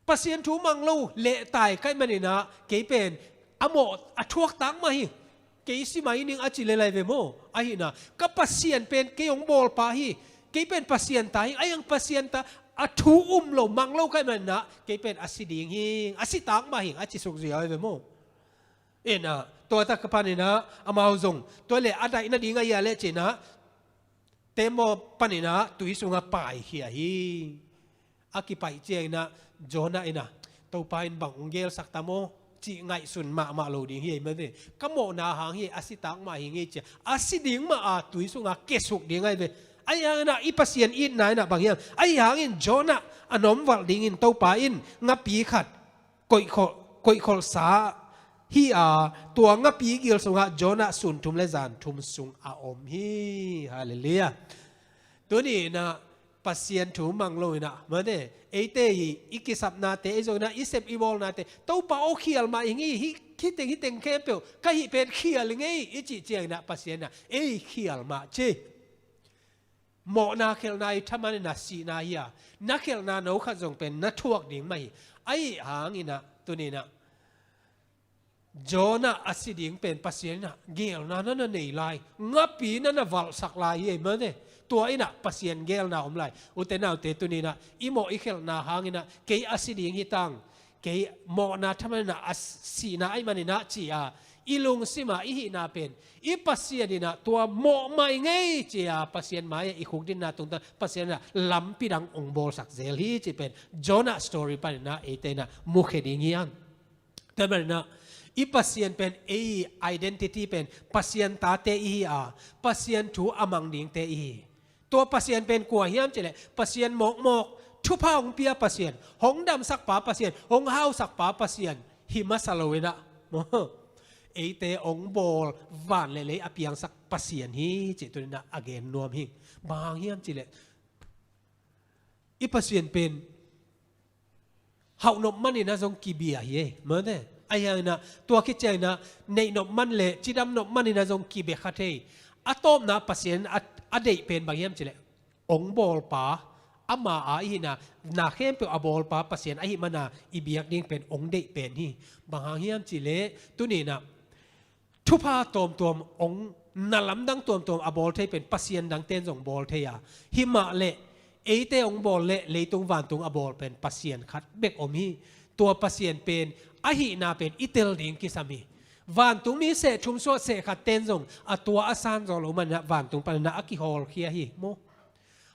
Pasian thu mang lo, lehtai ka hih manin ah kei pen a mawh, a thuak tak mah hi. Kei si mai ning a ci lel lai ve maw. Ahi na, ka Pasian pen kei hong bawlpa hi. Kei pen Pasian ta hi. Ahi hang Pasian ta, a thu um lo, mang lo ka hih manin ah kei pen a si ding hi. A si tak mah hi, a ci suk zia hi ve maw. Ei na, tua tak panin ah amau zong tua leh a daih nading ahi a leh ci-in ah, Temo panin ah tui sungah paikhia hi. A kipaih ciangin ah Jonah in ah, Topa in bang hong gelsak tam aw, cih ngaihsun mahmah lo ding hi ei, mate. Ka mawhna hang hi, a si tak mah hi ngei, ci-a a si ding mah a tui sungah kiasuk ding ahi ve. Ahi hangin ah i Pasian itna in ah bang hiam? Ahi hangin Jonah a na omvalh dingin Topa in ngapi khat koihkholh, koihkholhsa hi a, tua ngapi gil sungah Jonah sun thum le zan thum sung a om hi. Halleluiah. Tuni in ah Pasian thu mang lo in ah, mate, eite hi, i kisapnate, ei zong in ah i sep i bawlnate, Topa aw, khial mah ing hi, hih, hih teng, hih teng khempeuh ka hih pen khial ing ei, i cih ciangin ah Pasian in ah, ei, khial mah, ci. Mawhna khelhna i thaman in ah sihna hi a, na khelhna no khat zong pen na thuak ding mah hi. Ahi hangin ah tuni in ah Jonah a si ding pen Pasian in ah geelna na na nei lai, ngapi na na valhsak lai hi ei, mate. Tua in ah Pasian geelna om lai. Ute naute, tuni in ah i mawh i khelhna hangin ah kei a si ding hi tang, kei mawhna thaman in ah a sihna ahih manin ah, ci-a i lungsim ah i hihna pen i Pasian in ah tua mawh mah ing ei, ci-a Pasian mai-ah i khukdinna tungtawn Pasian in ah lampi dang hong bawlsak zel hi, cih pen Jonah story panin ah eite in ah mukhia ding hi hang. Tua manin ah i Pasian pen, ei identity pen Pasian tate i hi a, Pasian thu a mang dingte i hi. Tua Pasian pen kua hiam cih leh, Pasian mawkmawk, thupha hong pia Pasian, hong damsakpa Pasian, hong hausakpa Pasian hi masa lo in ah, eite hong bawl, van le lei a piangsak Pasian hi, cih tuni in ah a gen nuam hi. Bang hang hiam cih leh, i Pasian pen hauh nop manin ah zong kibia hi ei, mate. Ahi hangin ah tua khit ciangin ah neih nop man le cidam nop manin ah zong kibia kha thei. A tawpna Pasian a, a deih pen bang hiam cih leh, hong bawlpa, ama a i hihna, na khempeuh a bawlpa Pasian ahih manin ah i biak ding pen hong deih pen hi. Bang hang hiam cih leh, tuni in ah thupha tuamtuam hong, na lamdang tuamtuam a bawl thei pen Pasian dangte'n zong bawl thei a, hi mah leh eite hong bawl leh leitung vantung a bawl pen Pasian khat bek om hi. Tua Pasian pen a hihna pen i tel ding kisam hi. Vantungmi seh thum suah seh khatte'n zong a tua a san zaw lo manin ah vantung panin ah a kihawlkhia hi maw.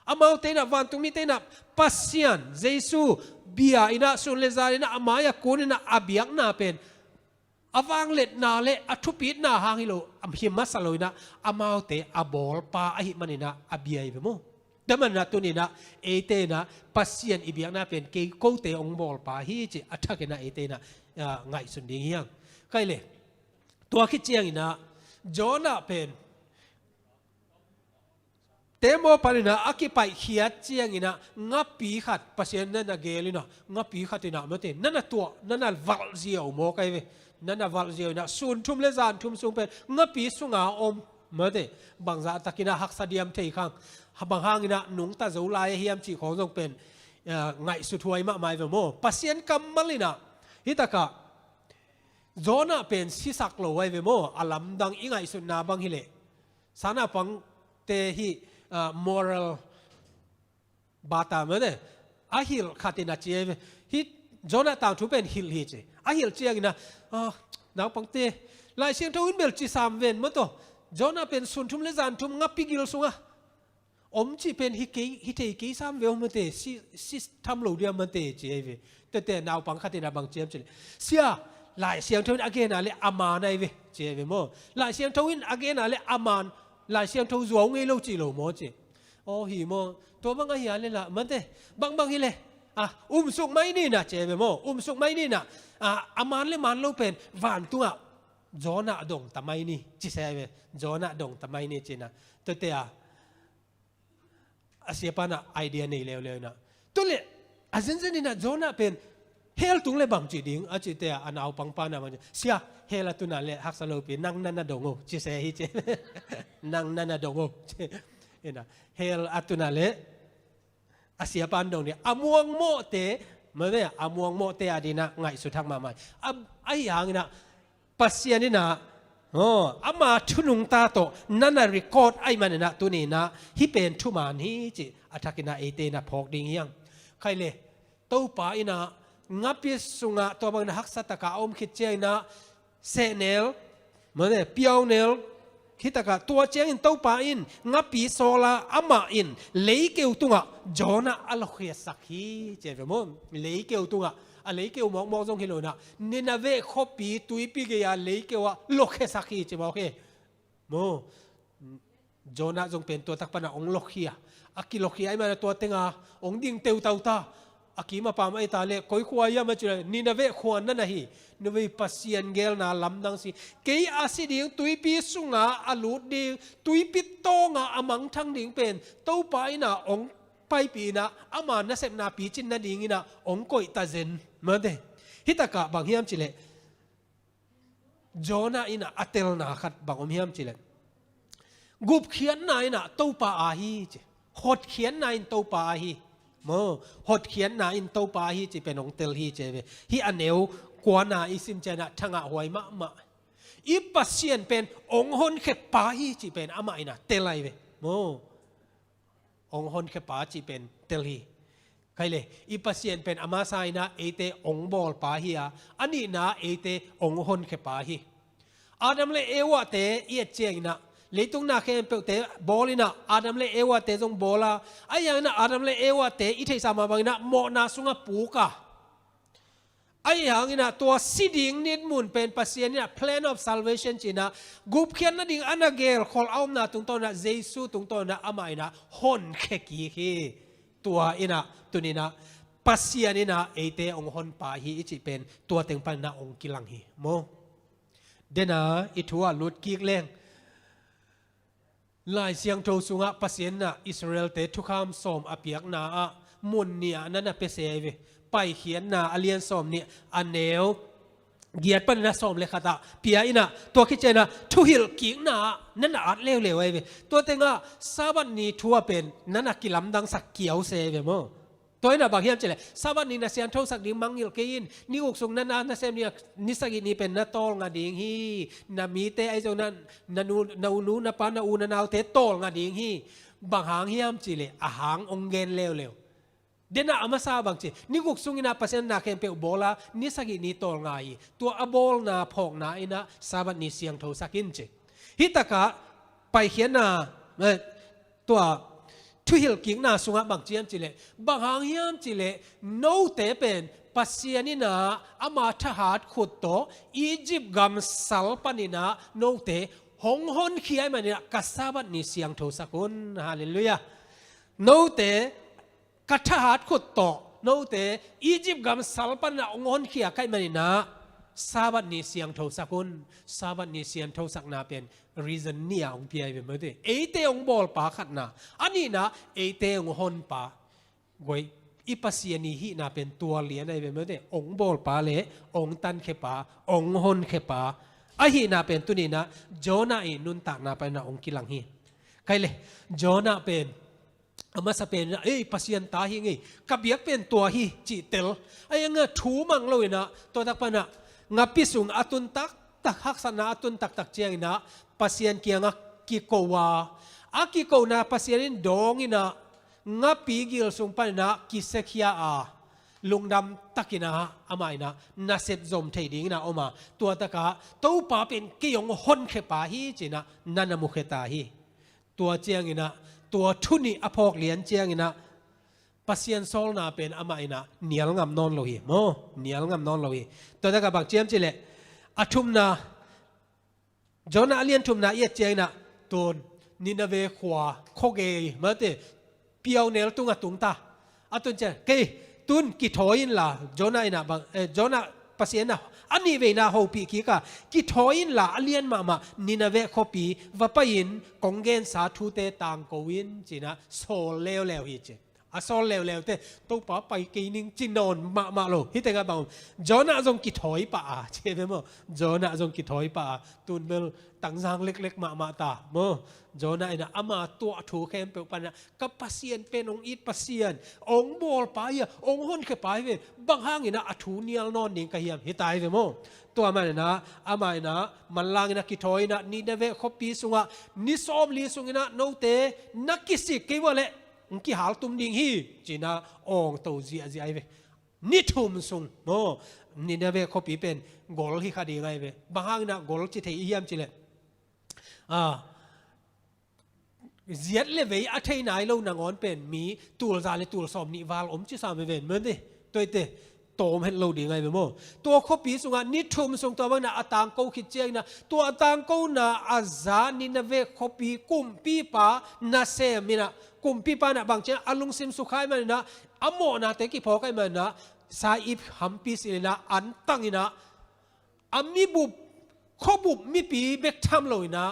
Amaute in ah, vantungmite in ah Pasian Jesu bia in ah, sun le zan in ah, a mai-ah kun in ah a biakna pen a vangliatna le a thupitna hang hi lo, a hi masa lo in ah, amaute a bawlpa ahih manin ah a bia hi ve maw. Tua manin ah tuni in ah eite in ah Pasian i biakna pen kei kote hong bawlpa hi, ci a thakin ah eite in ah, ah, ngaihsun ding hi hang. Kei leh, tua khit ciangin ah Jonah pen Temo panin ah a kipaihkhiat ciangin ah ngapi khat, Pasian na na geel in ah, ngapi khat in ah, mate, na na tuah, na na valh ziau mawk ahi ve. Na na valh ziau in ah sun thum le zan thum sung pen ngapi sunga om, mate, bangzah takin ah haksa diam thei khang. Bang hangin ah nungta zo lai a hiam cih khawng zong pen, ah, ngaihsut huai mahmah hi ve maw. Pasian kammal in ah, hih takah Jonah pen sisak lo ahi ve maw. A lamdang i ngaihsutna bang hi leh, sanaupangte hih, ah, moral bata, mate, a hilh khat in a ci ahi ve. Hih Jonah tangthu pen hilh hi, ci. A hilh ciangin ah, ah, naupangte, Lai Siangtho in bel ci sam ven maw, tua Jonah pen sun thum le zan thum ngapi gil sungah om cih pen hi kei, hi thei kei sam ve om mate, si, si tham lo dia mate ci ahi ve. Tuate naupang khat in a bang ci hiam cih leh, sia, Lai Siangtho in a gen a leh a man ahi ve ci ahi ve maw. Lai Siangtho in a gen a leh a man, Lai Siangtho zuau ngei lo ci lo maw ci. Aw hi maw, tua bang ahi a leh lah mate, bangbang hi leh, a, um suk mai ni na ci ahi ve maw, um suk mai ni na, a, a man leh man lo pen vantungah Jonah dong ta mai ni ci se ahi ve, Jonah dong ta mai ni ci na. Tuate a a siapa in a idea nei leuleu in a. Tua leh a zenzen in a Jonah pen hell tung leh bang ci ding a cih teh a, a naupang pa in a bang ci, sia, hell a tun a leh haksa lo pi, nang na na dong o ci se hi ci. Nang na na dong o ci. In a, hell a tun a leh a siapa in dong ding a muangmawhte, mate, a muangmawhte a ding in a ngaihsut hak mahmah. A, ahi hangin a Pasian in a, aw, ama thu nungta tawh na na record ahih manin a tuni in a hih pen thuman hi cih a thak in a eite in a phawk ding hi hang. Khai leh, Topa in a ngapi sungah tua bang in a haksa tak a a om khit ciangin a sehnel, mate, piaunel, hih tak a tua ciangin Topa in ngapi sawl a amah in leikeu tungah Jonah a lawhkhiasak hi ci ahi ve maw. Leikeu tungah, a leikeu mawkmawk zong hi lo in a, Nineveh khuapi tuipi gei a leikeu ah lawhkhiasak hi ci mawk hi. Maw, Jonah zong pen tua tak pan a hong lawhkhia. A kilawhkhia ahih manin a tua teng a hong ding teutau ta. A kim a pam ahih ta leh koi khua hiam a cih leh Nineveh khua na na hi. Nineveh Pasian geelna lamdang si. Kei a si ding, tuipi sungah a lut ding, tuipi tawngah a mangthang ding pen Topa in a hong paipih in a, ama nasepna picin nading in a hong koih ta zen. Mate, hih tak a bang hiam cih leh, Jonah in a a telna khat bang om hiam cih leh, gupkhiatna in a Topa a hi ci. Hotkhiatna in Topa a hi. Maw, hotkhiatna in Topa a hi cih pen hong tel hi ci ve. Hih a neu kuana i sim ciangin a thangah huai mahmah. I Pasian pen hong honkhia pa hi cih pen amah in a tel ahi ve. Maw, hong honkhia pa cih pen tel hi. Khai leh, i Pasian pen a masa in a eite hong bawl pa hi a, a nihna eite hong honkhia pa hi. Adam leh Eva te i et ciangin a, leitung na khempeuhte bawl in a, Adam leh Eva te zong bawl a, ahi hangin a Adam leh Eva te i theihsa mah bangin a mawhna sungah puk a, ahi hangin a tua si ding nitmun pen Pasian in a plan of salvation ci in a, gupkhiat nading a na geelkholh a omna tungtawn in a, Jesu tungtawn in a amah in a honkhia kik hi. Tua in a tuni in a Pasian in a eite hong hon pa hi i cih pen tua teng pan in a hong kilang hi. Maw, den a i thu ah lut kik leng, Lai Siangtho sungah Pasian in a Israel-te thukham sawm a piakna ah mun nih ah na na pia se ahi ve. Paikhiatna a lian sawm nih a neu giat pan in a sawm leh khat ah pia in a, tua khit ciangin a thuhilh kikna ah na na at leuleu ahi ve. Tua teng ah Sabbath ni thu ah pen na na kilamdangsak kiau se ahi ve maw. Tua in a bang hiam cih leh, Sabbath ni na siangthosak ding mangngilh kei in, ni guk sung na na nasem ding a, ni sagih ni pen na tawlnga ding hi. Na mite ahi zong na, na nu, na u nu, na pa, na u na naute tawlnga ding hi. Bang hang hiam cih leh a hang hong gen leuleu. Den a a masa bang ci, ni guk sungin a Pasian in a na khempeuh bawl a, ni sagih ni tawlnga hi. Tua a bawlna phawkna in a Sabbath ni siangthosak in ci. Hih tak a Paikhiatna, eh, tua thuhilh kikna sungah bang ci hiam cih leh, bang hang hiam cih leh, note pen Pasian in a ama thahat khut tawh Egypt gam sal pan in a note hong honkhia ahih manin a ka Sabbath ni siangthosak un. Halleluiah. Note ka thahat khut tawh note Egypt gam sal pan in a hong honkhia ka hih manin a Sabbath ni siangthosak un. Sabbath ni siangthosakna pen reason nih a hong pia ahi ve maw te. Eite hong bawl pa khatna, a nihna eite hong hon pa. Guai, i Pasian i hihna pen tua lian ahi ve maw te. Hong bawl pa leh hong tankhia pa, hong honkhia pa. A hihna pen tuni in a Jonah i nuntakna pan in a hong kilang hi. Khai leh, Jonah pen a masa pen in a, ei, Pasian ta hi ing ei, ka biak pen tua hi cih tel. Ahi hang a thu mang lo in a, tua tak pan a ngapi sung a tun taktak, haksatna a tun taktak ciangin a Pasian kiangah kiko a, a kikona Pasian in dawng in a, ngapi gil sung pan in a kisiakhia a, lungdam tak in a, amah in a nasep zom thei ding in a om a, tua tak a Topa pen kei hong honkhia pa hi ci in a na na mukhia ta hi. Tua ciangin a tua thu nih a phawk lian cianginah Pasian sawlna pen amah inah nial ngam nawn lo hi maw? Nial ngam nawn lo hi. Tua takah bang ciam cileh a thumna, Jonah a lian thumna i et cianginah tun Nineveh khua khuagei mate piaunel tungah tungta. A tun ciang kei tun kithawi inla Jonah inah bang, eh, Jonah Pasian inah a nih veina hopih kika kithawi inla a lian mahmah Nineveh khuapi va pai-in kong gensa thute tangko in cinah sawl leuleu hi ci. A sawl leuleu te Topa pai kei ning ci nawn mahmah lo. Hi tengah bang Jonah zong kithawi pah a ci ve maw? Jonah zong kithawi pah a tun bel tangzang leklek mahmah ta maw? Jonah inah ama tuah thu khempeuh panah ka Pasian pen hong it Pasian, hong bawlpa hi a, hong honkhia pa hi ve, bang hanginah a thu nial nawn ding ka hiam hi ta hi ve maw? Tua maninah ama inah manlang inah kithawi inah Nineveh khuapi sungah ni sawmli sunginah note na kisik kei vua leh hong kihaltum ding hi cinah awngto ziahziah hi ve. Ni thum sung maw Nineveh khuapi pen gol hi kha ding ahi ve. Bang hanginah gol ci thei i hiam cileh a ziat le vei a thei nai lo nangawn pen mi tulza le tulsawm nih val om ci sam ve ven mawte. Tuaite tawm het lo ding ahi ve maw? Tua khuapi sungah ni thum sung tua bangna a tangko khit ciangina tua a tangkona a za Nineveh khuapi kumpipa nasem inah kumpipa inah bang ciang a lungsim sukha ahih maninah a mawhnate kiphawk ahih maninah sai ip hampi silhinah an tanginah a mibup khuabup mipi bek tham loinah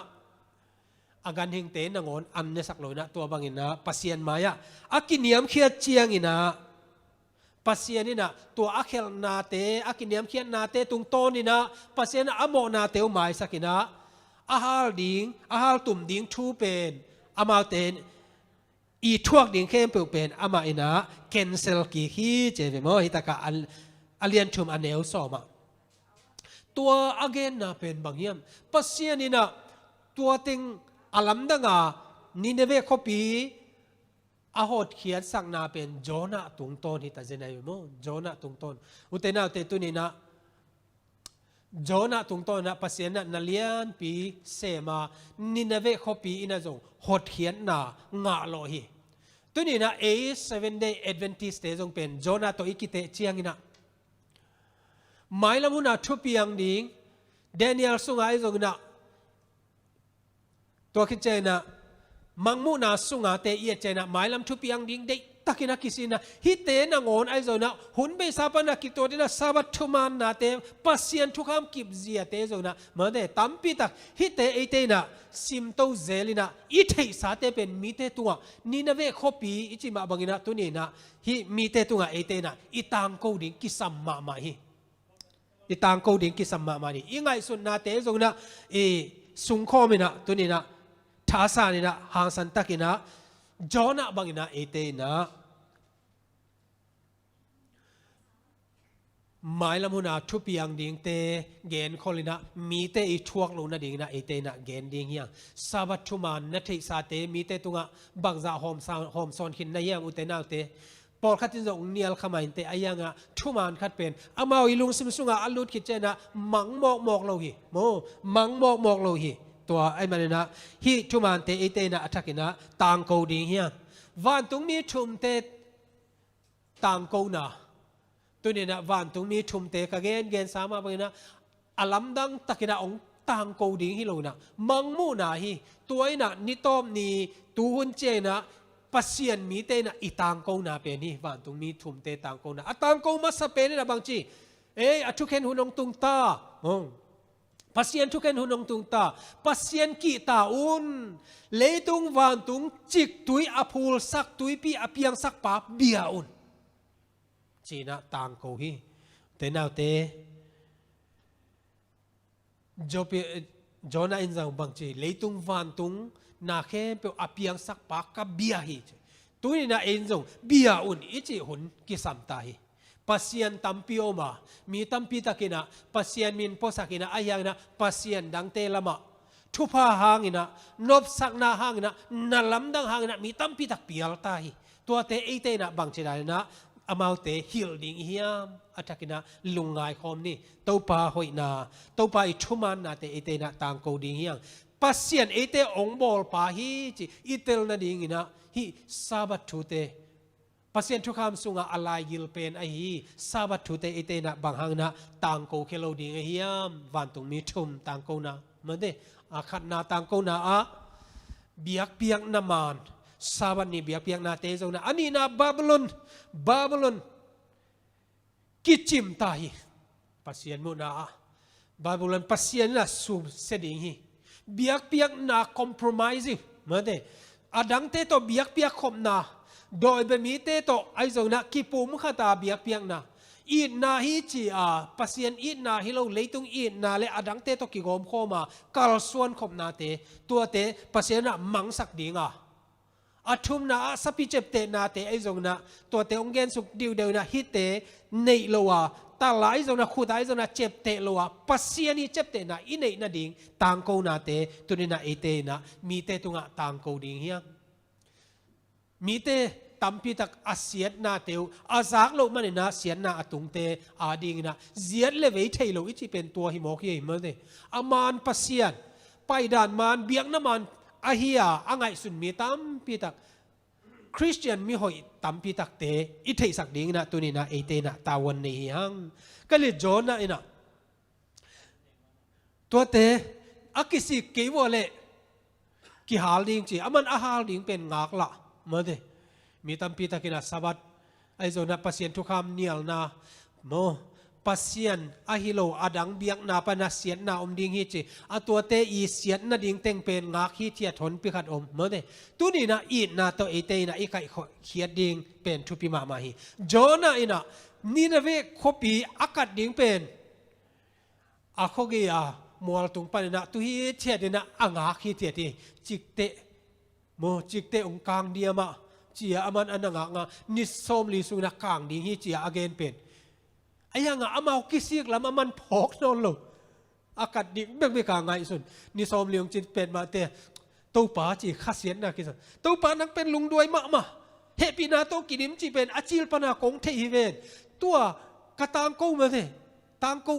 a ganhingte nangawn an nesak loinah tua banginah Pasian mai-ah a kiniamkhiat cianginah Pasian inah tua a khelhnate a kiniamkhiatnate tungtawninah Pasian inah a mawhnate uh maisakinah a hal ding a haltum ding thu pen amaute i thuak ding khempeuh pen amah inah cancel kik hi ci ve maw? Hi takah a, a lian thum a neu sawmah tua a genna pen bang hiam? Pasian inah tua teng a lamdanga Nineveh khuapi a hotkhiatsakna pen Jonah tungtawn hi ta zen ahi ve maw? Jonah tungtawn. Ute naute tuninah Jonah tungtawn inah Pasian inah na lianpi sema Nineveh khuapi inah zong hotkhiatna ngah lawh hi. Tuninah ei Seven Day Adventist te zong pen Jonah tawh i kiteh cianginah mailam huna thupiang ding Daniel sungah ahi zonginah tua khit cianginah mangmuhna sungate i et cianginah mailam thupiang ding deihtakinah kisinah hihte nangawn ahi zonginah hun beisa panah kituatinah Sabbath thumannate Pasian thukham kipziate zonginah mate tampitak hihte eite inah simto zelinah i theihsate pen mite tungah Nineveh khuapi i cih mah banginah tuninah hih mite tungah eite inah i tangko ding kisam mahmah hi. I tangko ding kisam mahmah hi. I ngaihsutnate zonginah i sungkhawminah tuninah thasaninah hangsantakinah Jonah banginah eite inah mailam huna thupiang dingte genkholinah mite i thuak loh nadinginah eite inah gen ding hiang. Sabbath thuman na theihsate mite tungah bangzah hawmsa- hawmsawn khin na hiam ute naute? Pawlkhat in zong nial kha mah inteh a hiangah thuman khat pen amau i lungsim sungah a lut khit cianah mang mawkmawk lo hi maw? Mang mawkmawk lo hi. Tua ahih maninah hih thumante eite inah a thakinah tangko ding hiang. Vantungmi thumte tangkona tuninah vantungmi thumte ka gengensa mah banginah a lamdang takinah hong tangko ding hi loinah mangmuhna hi. Tua inah nitawp ni tuhun cianginah Pasian mite inah i tangkona pen hi. Vantungmi thumte tangkona a tangko masa pen inah bangci ei a thukhen hun hong tungta hong Pasian thukhen hun hong tungta Pasian kihta un. Leitung vantung ciktui a phulsak tuipi a piangsakpa bia un cinah tangko hi. Ute naute Jonah in zong bangci leitung vantung na khempeuh a piangsakpa ka bia hi ci. Tuninah ei in zong bia un i cih hun kisamta hi. Pasian tampi om a mi tampi takinah Pasian min puasakinah a hianginah Pasian dangte lamah thupha hanginah nopsakna hanginah na lamdang hanginah mi tampi tak pialta hi. Tuate eite inah bangci daninah amaute hilh ding i hiam? A thakinah lungngai khawm ni. Topa hoihna Topa i thumannate eite inah tangko ding hiang. Pasian eite hong bawlpa hi ci i tel nadingin ah hih Sabbath thute, Pasian thukham sungah a laigil pen ahi Sabbath thute eite in ah bang hangin ah tangko khia lo ding ahi hiam? Vantungmi thum tangkona, mate, a khatna tangkona ah biakpiakna maan, Sabbath ni biakpiaknate zong in ah, a nihna Babylon, Babylon kicim ta hi. Pasian muhna ah Babylon Pasian in ah sumsia ding hi. Biakpiakna compromise hi, mate, a dangte tawh biakpiak khopna, dawi bia mite tawh ahi zongin ah kipumkhat a biakpiakna, itna hi ci a, Pasian itna hi lo, leitung itna le a dangte tawh kigawmkhawm a kalsuan khopnate, tuate Pasian in ah mangsak ding a, a thumna ah sapi ciaptehnate ahi zongin ah, tuate hong gensuk diudeu in ah hihte neih lo a, tala ahi zongin ah, khuta ahi zongin ah ciapteh lo a, Pasian i ciaptehna i neih nading tangkonate tuni in ah eite in ah mite tungah tangko ding hiam? Mite tampi tak a siatnate uh a zak loh manin ah siatna a tungte adingin ah ziat le vei thei lo i cih pen tua hi mawk hi, ahi mate. A maan Pasian, paidan maan, biakna maan ahi a, a ngaihsun mi tampi tak, Khristian mihoih tampi takte i theihsak dingin ah tuni in ah eite in ah tavuan nei hi hang. Ka lit Jonah in ah tuate a kisik kei vua leh kihal ding ci, aman a hal ding pen ngaklah, mate. Mi tampi takin ah Sabbath ahi zongin ah Pasian thukham nialna maw, Pasian ahi lo a dang biakna pan ah siatna om ding hi ci a, tuate i siat nading teng pen ngak hithiat honpi khat om, mate. Tuni in ah itna tawh eite in ah i kaihkhiat ding pen thupi mahmah hi. Jonah in ah Nineveh khuapi a kat ding pen a khuagei a mualtung panin ah tu hithiat in ah a ngak hithiat hi. Cikteh maw, cikteh hong kang diam ah ci a, aman a na ngakngak, ni sawmli sungin ah kang ding hi ci a a gen pen. Ahi hang a amau kisik lam aman phawk nawn lo. A kat ding bekbek a ngaihsun. Ni sawmli hong cin pen mahte, Topa ci khasiatna kisam. Topa, nang pen lungduai mahmah. Hehpihna tawh kidim cih pen a cil pan a kong theih hi ven. Tua ka tangko, mate. Tangko.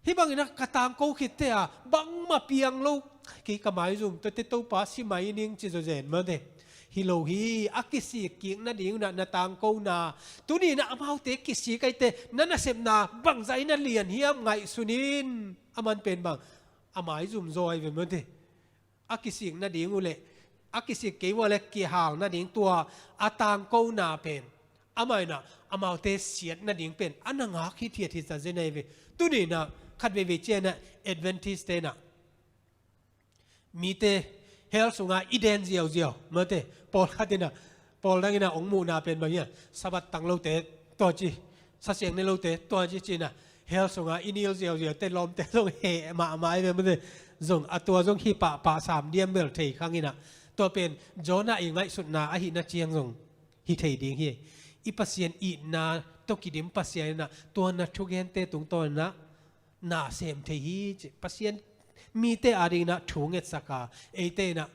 Hih bangin ah ka tangko khit teh a bangmah piang lo. Kei ka maizum, tuate Topa si mai ning ci zawzen, mate. Hi lo hi, a kisik kik nading un ah na tangkona. Tuni in ah amaute kisik ahih teh na nasepna bangzah in a lian hiam ngaihsun in. Aman pen bang, a maizum zaw ahi ve, mate. A kisik nading uh leh a kisik kei vua leh kihal nading tua a tangkona pen, amah in ah amaute siat nading pen a na ngak hithiat hi zazen ahi ve. Tuni in ah khat veivei ciang ah Adventist-te in ah mite hell sungah i den ziauziau, mate. Pawlkhat in ah, pawl dang in ah hong muhna pen bang hiam? Sabbath tang lote tua ci, sasiang ne lote tua ci ci in ah hell sungah i nil ziauziau te lawmte zong heh mahmah ahi ve, mate. Zong a tua zong hi pahpah, sam diam bel thei khang in ah. Tua pen Jonah i ngaihsutna ahihna ciang zong hi thei ding hi. I Pasian itna tawh kidim Pasian in ah tua na thugente tungtawn in ah na sem thei hi ci. Pasian mite adingin ah thu ngetsak a, eite in ah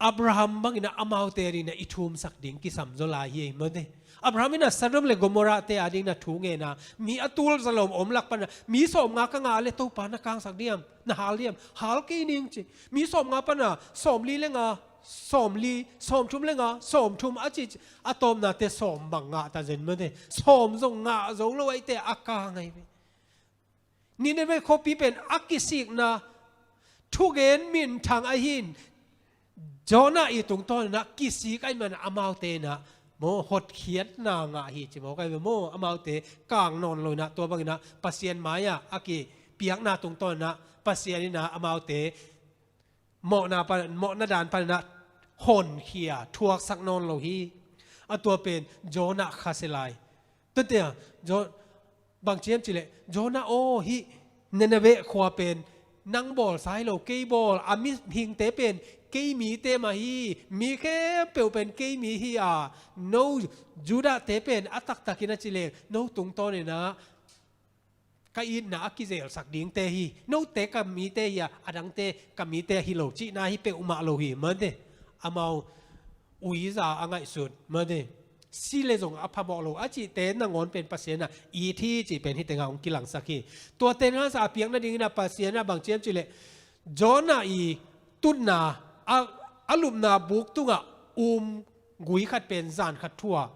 Abraham bangin ah amaute adingin ah i thumsak ding kisam zaw lai hi, ahi mate. Abraham in ah Sodom le Gomorrah-te adingin ah thu ngen a, mi a tul zalom om lak pan ah mi sawmnga ka ngah leh Topa na kangsak diam, na hal diam? Hal kei ning ci. Mi sawmnga pan ah sawmli le nga, sawmli, sawmthum le nga, sawmthum a ci, a tawpnate sawm bang ngah ta zen, mate. Sawm zong ngah zo lo ahih teh a kang ahi ve. Nineveh khuapi pen a kisikna thugen minthang ahi in, Jonah i tungtawn in ah kisik ahih man amaute in ah maw, hotkhiatna ngah hi ci mawk ahi ve maw. Amaute kang nawn lo in ah tua bangin ah Pasian mai-ah a kipiakna tungtawn in ah Pasian in ah amaute mawhna pan, mawhna dan pan in ah honkhia thuaksak nawn lo hi. A tua pen Jonah khasia lai. Tuate ah Jo-, bang ci hiam cih leh, Jonah aw, hih Nineveh khua pen nang bawlsa hi lo, kei bawl. A mihingte pen kei mite mah hi. Mi khempeuh pen kei mi hi a, no Judah-te pen a taktakin a cih leh no tungtawn in ah ka itna a kizelsak dingte hi. Note ka mite hi a, a dangte ka mite hi lo cihna hi peuhmah lo hi, mate. Amau uiza a ngaihsut, mate. Si leh zong a phamawh lo a cihte nangawn pen Pasian in ah it hi cih pen hih tengah hong kilangsak hi. Tuate nasa a piak nadingin ah Pasian in ah bang ci hiam cih leh, Jonah i tutna a, a lupna buk tungah um gui khat pen zan khat thu-a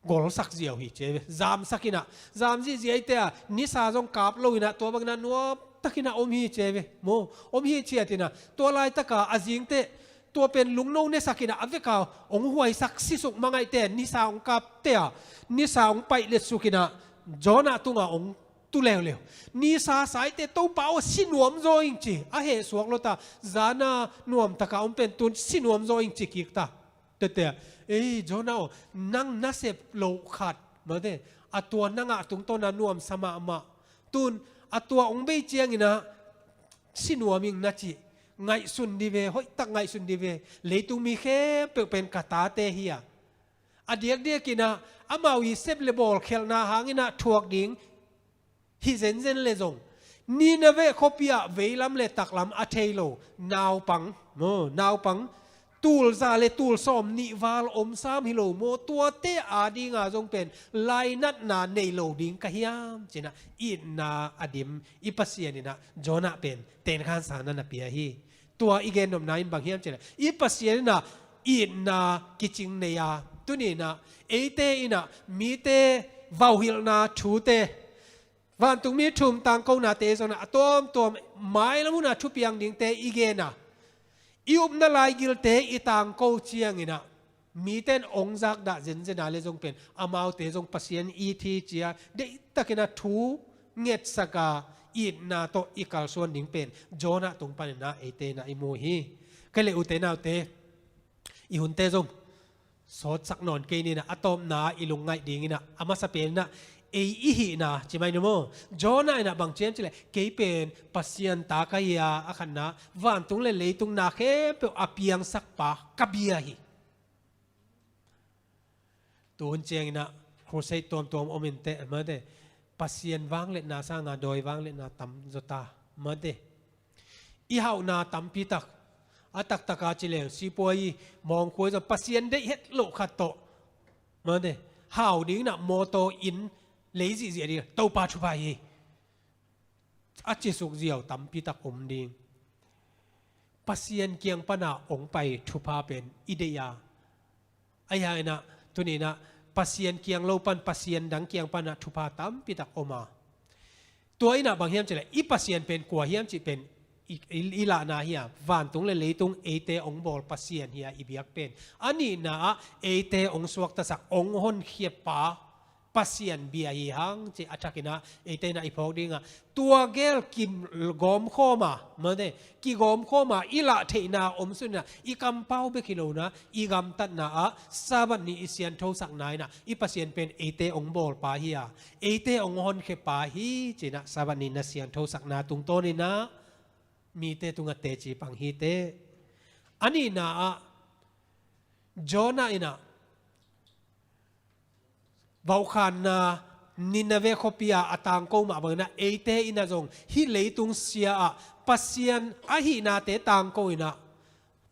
golsak ziau hi ci ve. Zamsak inah, zam zihziah i te a, nisa zong kap lo inah, tua bang inah nuam takinah om hi ci ve. Maw, om hi ciat inah, tua laitaka a zingteh tua pen lungno nesak inah, a veka hong huaisak sisuk mangaihte, nisa hong kapte a, nisa hong paih letsuk inah, Jonah tunga hong tu leuleu. Nisa saite, Topa aw, si nuam zaw ing ci. A heh suak lo ta, zana nuam taka om pen tun si nuam zaw ing ci kik ta. Tete, ei, Jonah aw, nang nasep loh khat, mate, a tua nangah tungtawna nuamsa mahmah. Tun, a tua hong bei cianginah, si nuam ing na ci. Ngaihsun di ve, hoihtak ngaihsun di ve. Leitung mi khempeuh pen ka tate hi a. A diakdiakinah, amau i sep le bawl khialhna hanginah thuak ding hi zenzen le zong, Nineveh khuapi ah veilam le taklam a thei lo naupang, maw, naupang tulza le tulsawm nih val om sam hi lo maw, tuate adinga zong pen lainatna nei lo ding ka hiam cinah, itna a dim i Pasian inah Jonah pen tenkhansa na na pia hi. Tua i gennopna in bang hiam cinah, i Pasian inah itna kicing nei a, tuni inah eite inah mite vauhilhna thute, vantungmi thum tangkonate zongah a tuamtuam mailam huna thupiang dingte i gen a, i upna laigilte i tangko cianginah mite in hong zakdah zenzena le zong pen amaute zong Pasian it hi cia deihtakinah thu ngetsaka itna tawh i kalsuan ding pen Jonah tung paninah eite inah i mu hi. Kei le ute naute, i hunte zong sawtsak nawn kei ninah, a tawpna i lungngaih dinginah, a masa peninah ei i hihna ci mai ni maw? Jonah inah bang ciam cileh, kei pen Pasian ta ka hi a, a khatna, vantung le leitung na khempeuh a piangsakpa ka bia hi. Tuhun cianginah crusade tuamtuam om inteh, mate, Pasian vangliatna sanga dawi vangliatna tam zawta, mate, i hauhna tampitak, a taktaka cileng sipuai i mawngkhuai zaw Pasian deih het loh khat tawh, mate, hau dinginah mawtaw in lei zihziah ding, Topa thupha hi, a cisuk ziau tampitak om ding. Pasian kiang pana hong pai thupha pen i deih a, ahi hanginah tuninah Pasian kiang lo pan Pasian dang kiang panah thupha tampitak om a. Tua inah bang hiam cileh, i Pasian pen kua hiam cih pen i, i, i lahna hi a, vantung le leitung eite hong bawl Pasian hi a, i biak pen a nihna ah eite hong suaktasak, hong honkhiapa Pasian bia hi hang cih a thakinah eite inah i phawk dingah, tua gel kigawmkhawma, mate, kigawmkhawma i lah theihna om suninah, i kampau bek hi lona, i gamtatna ah Sabbath ni i sianthosakna inah i Pasian pen eite hong bawlpa hi a, eite hong honkhiapa hi cinah Sabbath ni na sianthosakna tungtawninah mite tungah teci pang hiteh. A nihna ah Jonah inah vauhkhanna Nineveh khuapi-a a tangko mah banginah eite inah zong hih leitung sia ah Pasian ahihnate tangko inah,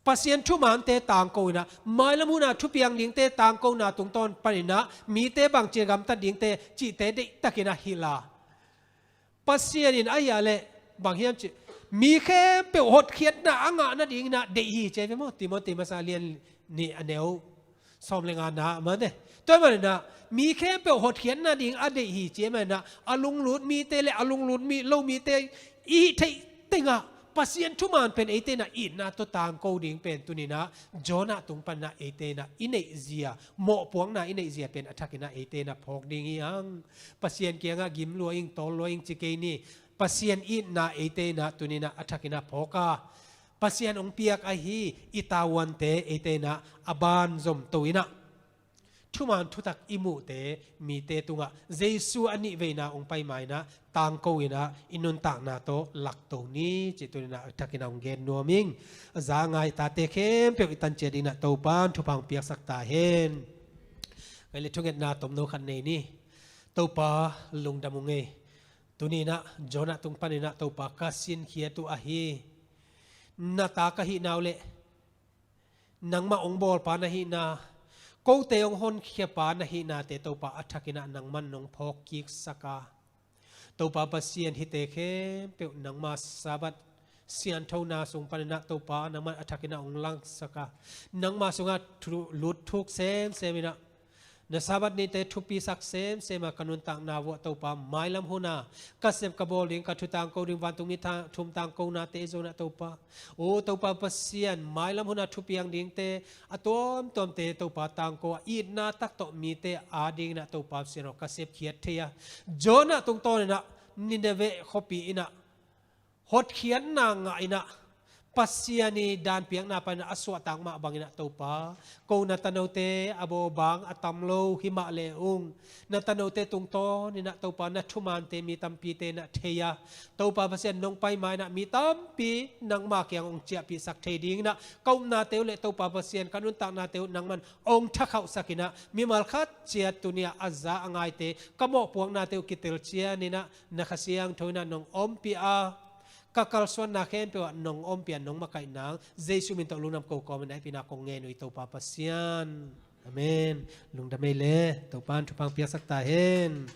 Pasian thumante tangko inah, mailam huna thupiang dingte tangkona tungtawn paninah mite bangci gamtat dingte cihte deihtakinah hilh a. Pasian in ahi a leh bang hiam cih, mi khempeuh hotkhiatna a ngah nadinginah deih hi ci ve maw? Timoti masa lian nih a neu sawm le ngana, mate. Tua hi maninah mi khempeuh hotkhiatna ding a deih hi ci hi maninah a lunglut mite le a lunglut mi lo mite i hih theih tengah Pasian thuman pen eite inah itna tawh tangko ding pen tuninah Jonah tung paninah eite inah i neihzia, mawhpuakna i neihzia pen a thakinah eite inah phawk ding hi hang. Pasian kiangah gim lua ing, tawl lua ing ci kei ni. Pasian itna eite inah tuninah a thakinah phawk a, Pasian hong piak ahi i tavuante eite inah a banzom to inah thuman thutak i muhte mite tungah Jesu a nihveina hong pai ma inah tangko inah i nuntakna tawh lakto ni cih tuninah a thakinah hong gen nuam ing. A za ngai tate khempeuh i tancia dinginah Topan thupha hong piaksak ta hen. Ngai le thungetna tomno khat nei ni. Topa lungdam ung ei. Tuninah Jonah tung paninah Topa ka sinkhiat uh ahi. Na ta ka hihna uh leh nangmah hong bawlpa na hihna, kote hong honkhiapa na hihnate Topa a thakinah nangman nong phawk kiksak a. Topa Pasian, hihte khempeuh nangma Sabbath sianthona sung panin ah Topa nangman a thakin ah hong langsak a, nangma sungah thu-, lut thuk semsem in ah, na Sabbath nite thupisak semsem a ka nuntakna vuah Topa, mailam hun a ka sep ka bawl ding, ka thu tangko ding, vantung mi tha-, thum tangkonate zong ah Topa, o Topa Pasian, mailam hun a thupiang dingte a tuamtuamte Topa tangko a, itna tak tawh mite a dingin ah Topa Pasian aw, ka sepkhiat thei a, Jonah tungtawnin ah Nineveh khuapi in ah hotkhiatna ngah in ah, Pasian i dan piakna panin ah a suahtak mah bangin ah Topa, ko na tanote a bawbang a tam lo himah le ung, na tanote tungtawnin ah Topa, na thumante mi tampite na thei a, Topa Pasian, nong pai ma-in ah mi tampi nangma kiang hong ciahpihsak thei dingin ah ka upnate uh le Topa Pasian, ka nuntaknate uh nangman hong thakhauhsak in ah, mimal khat ciat tuni-ah a za a ngaite, ka mawhpuaknate uh kitel cianin ah na Kha Siangtho in ah nong ompih a, ka kalsuanna khempeuh ah nong ompih a, nong makaih nang Jesu min tawh lungdam ko kawmin ah hehpihna kong ngen uh hi, Topa Pasian. Amen. Lungdam ei le, Topa'n thupha hong piaksak ta hen.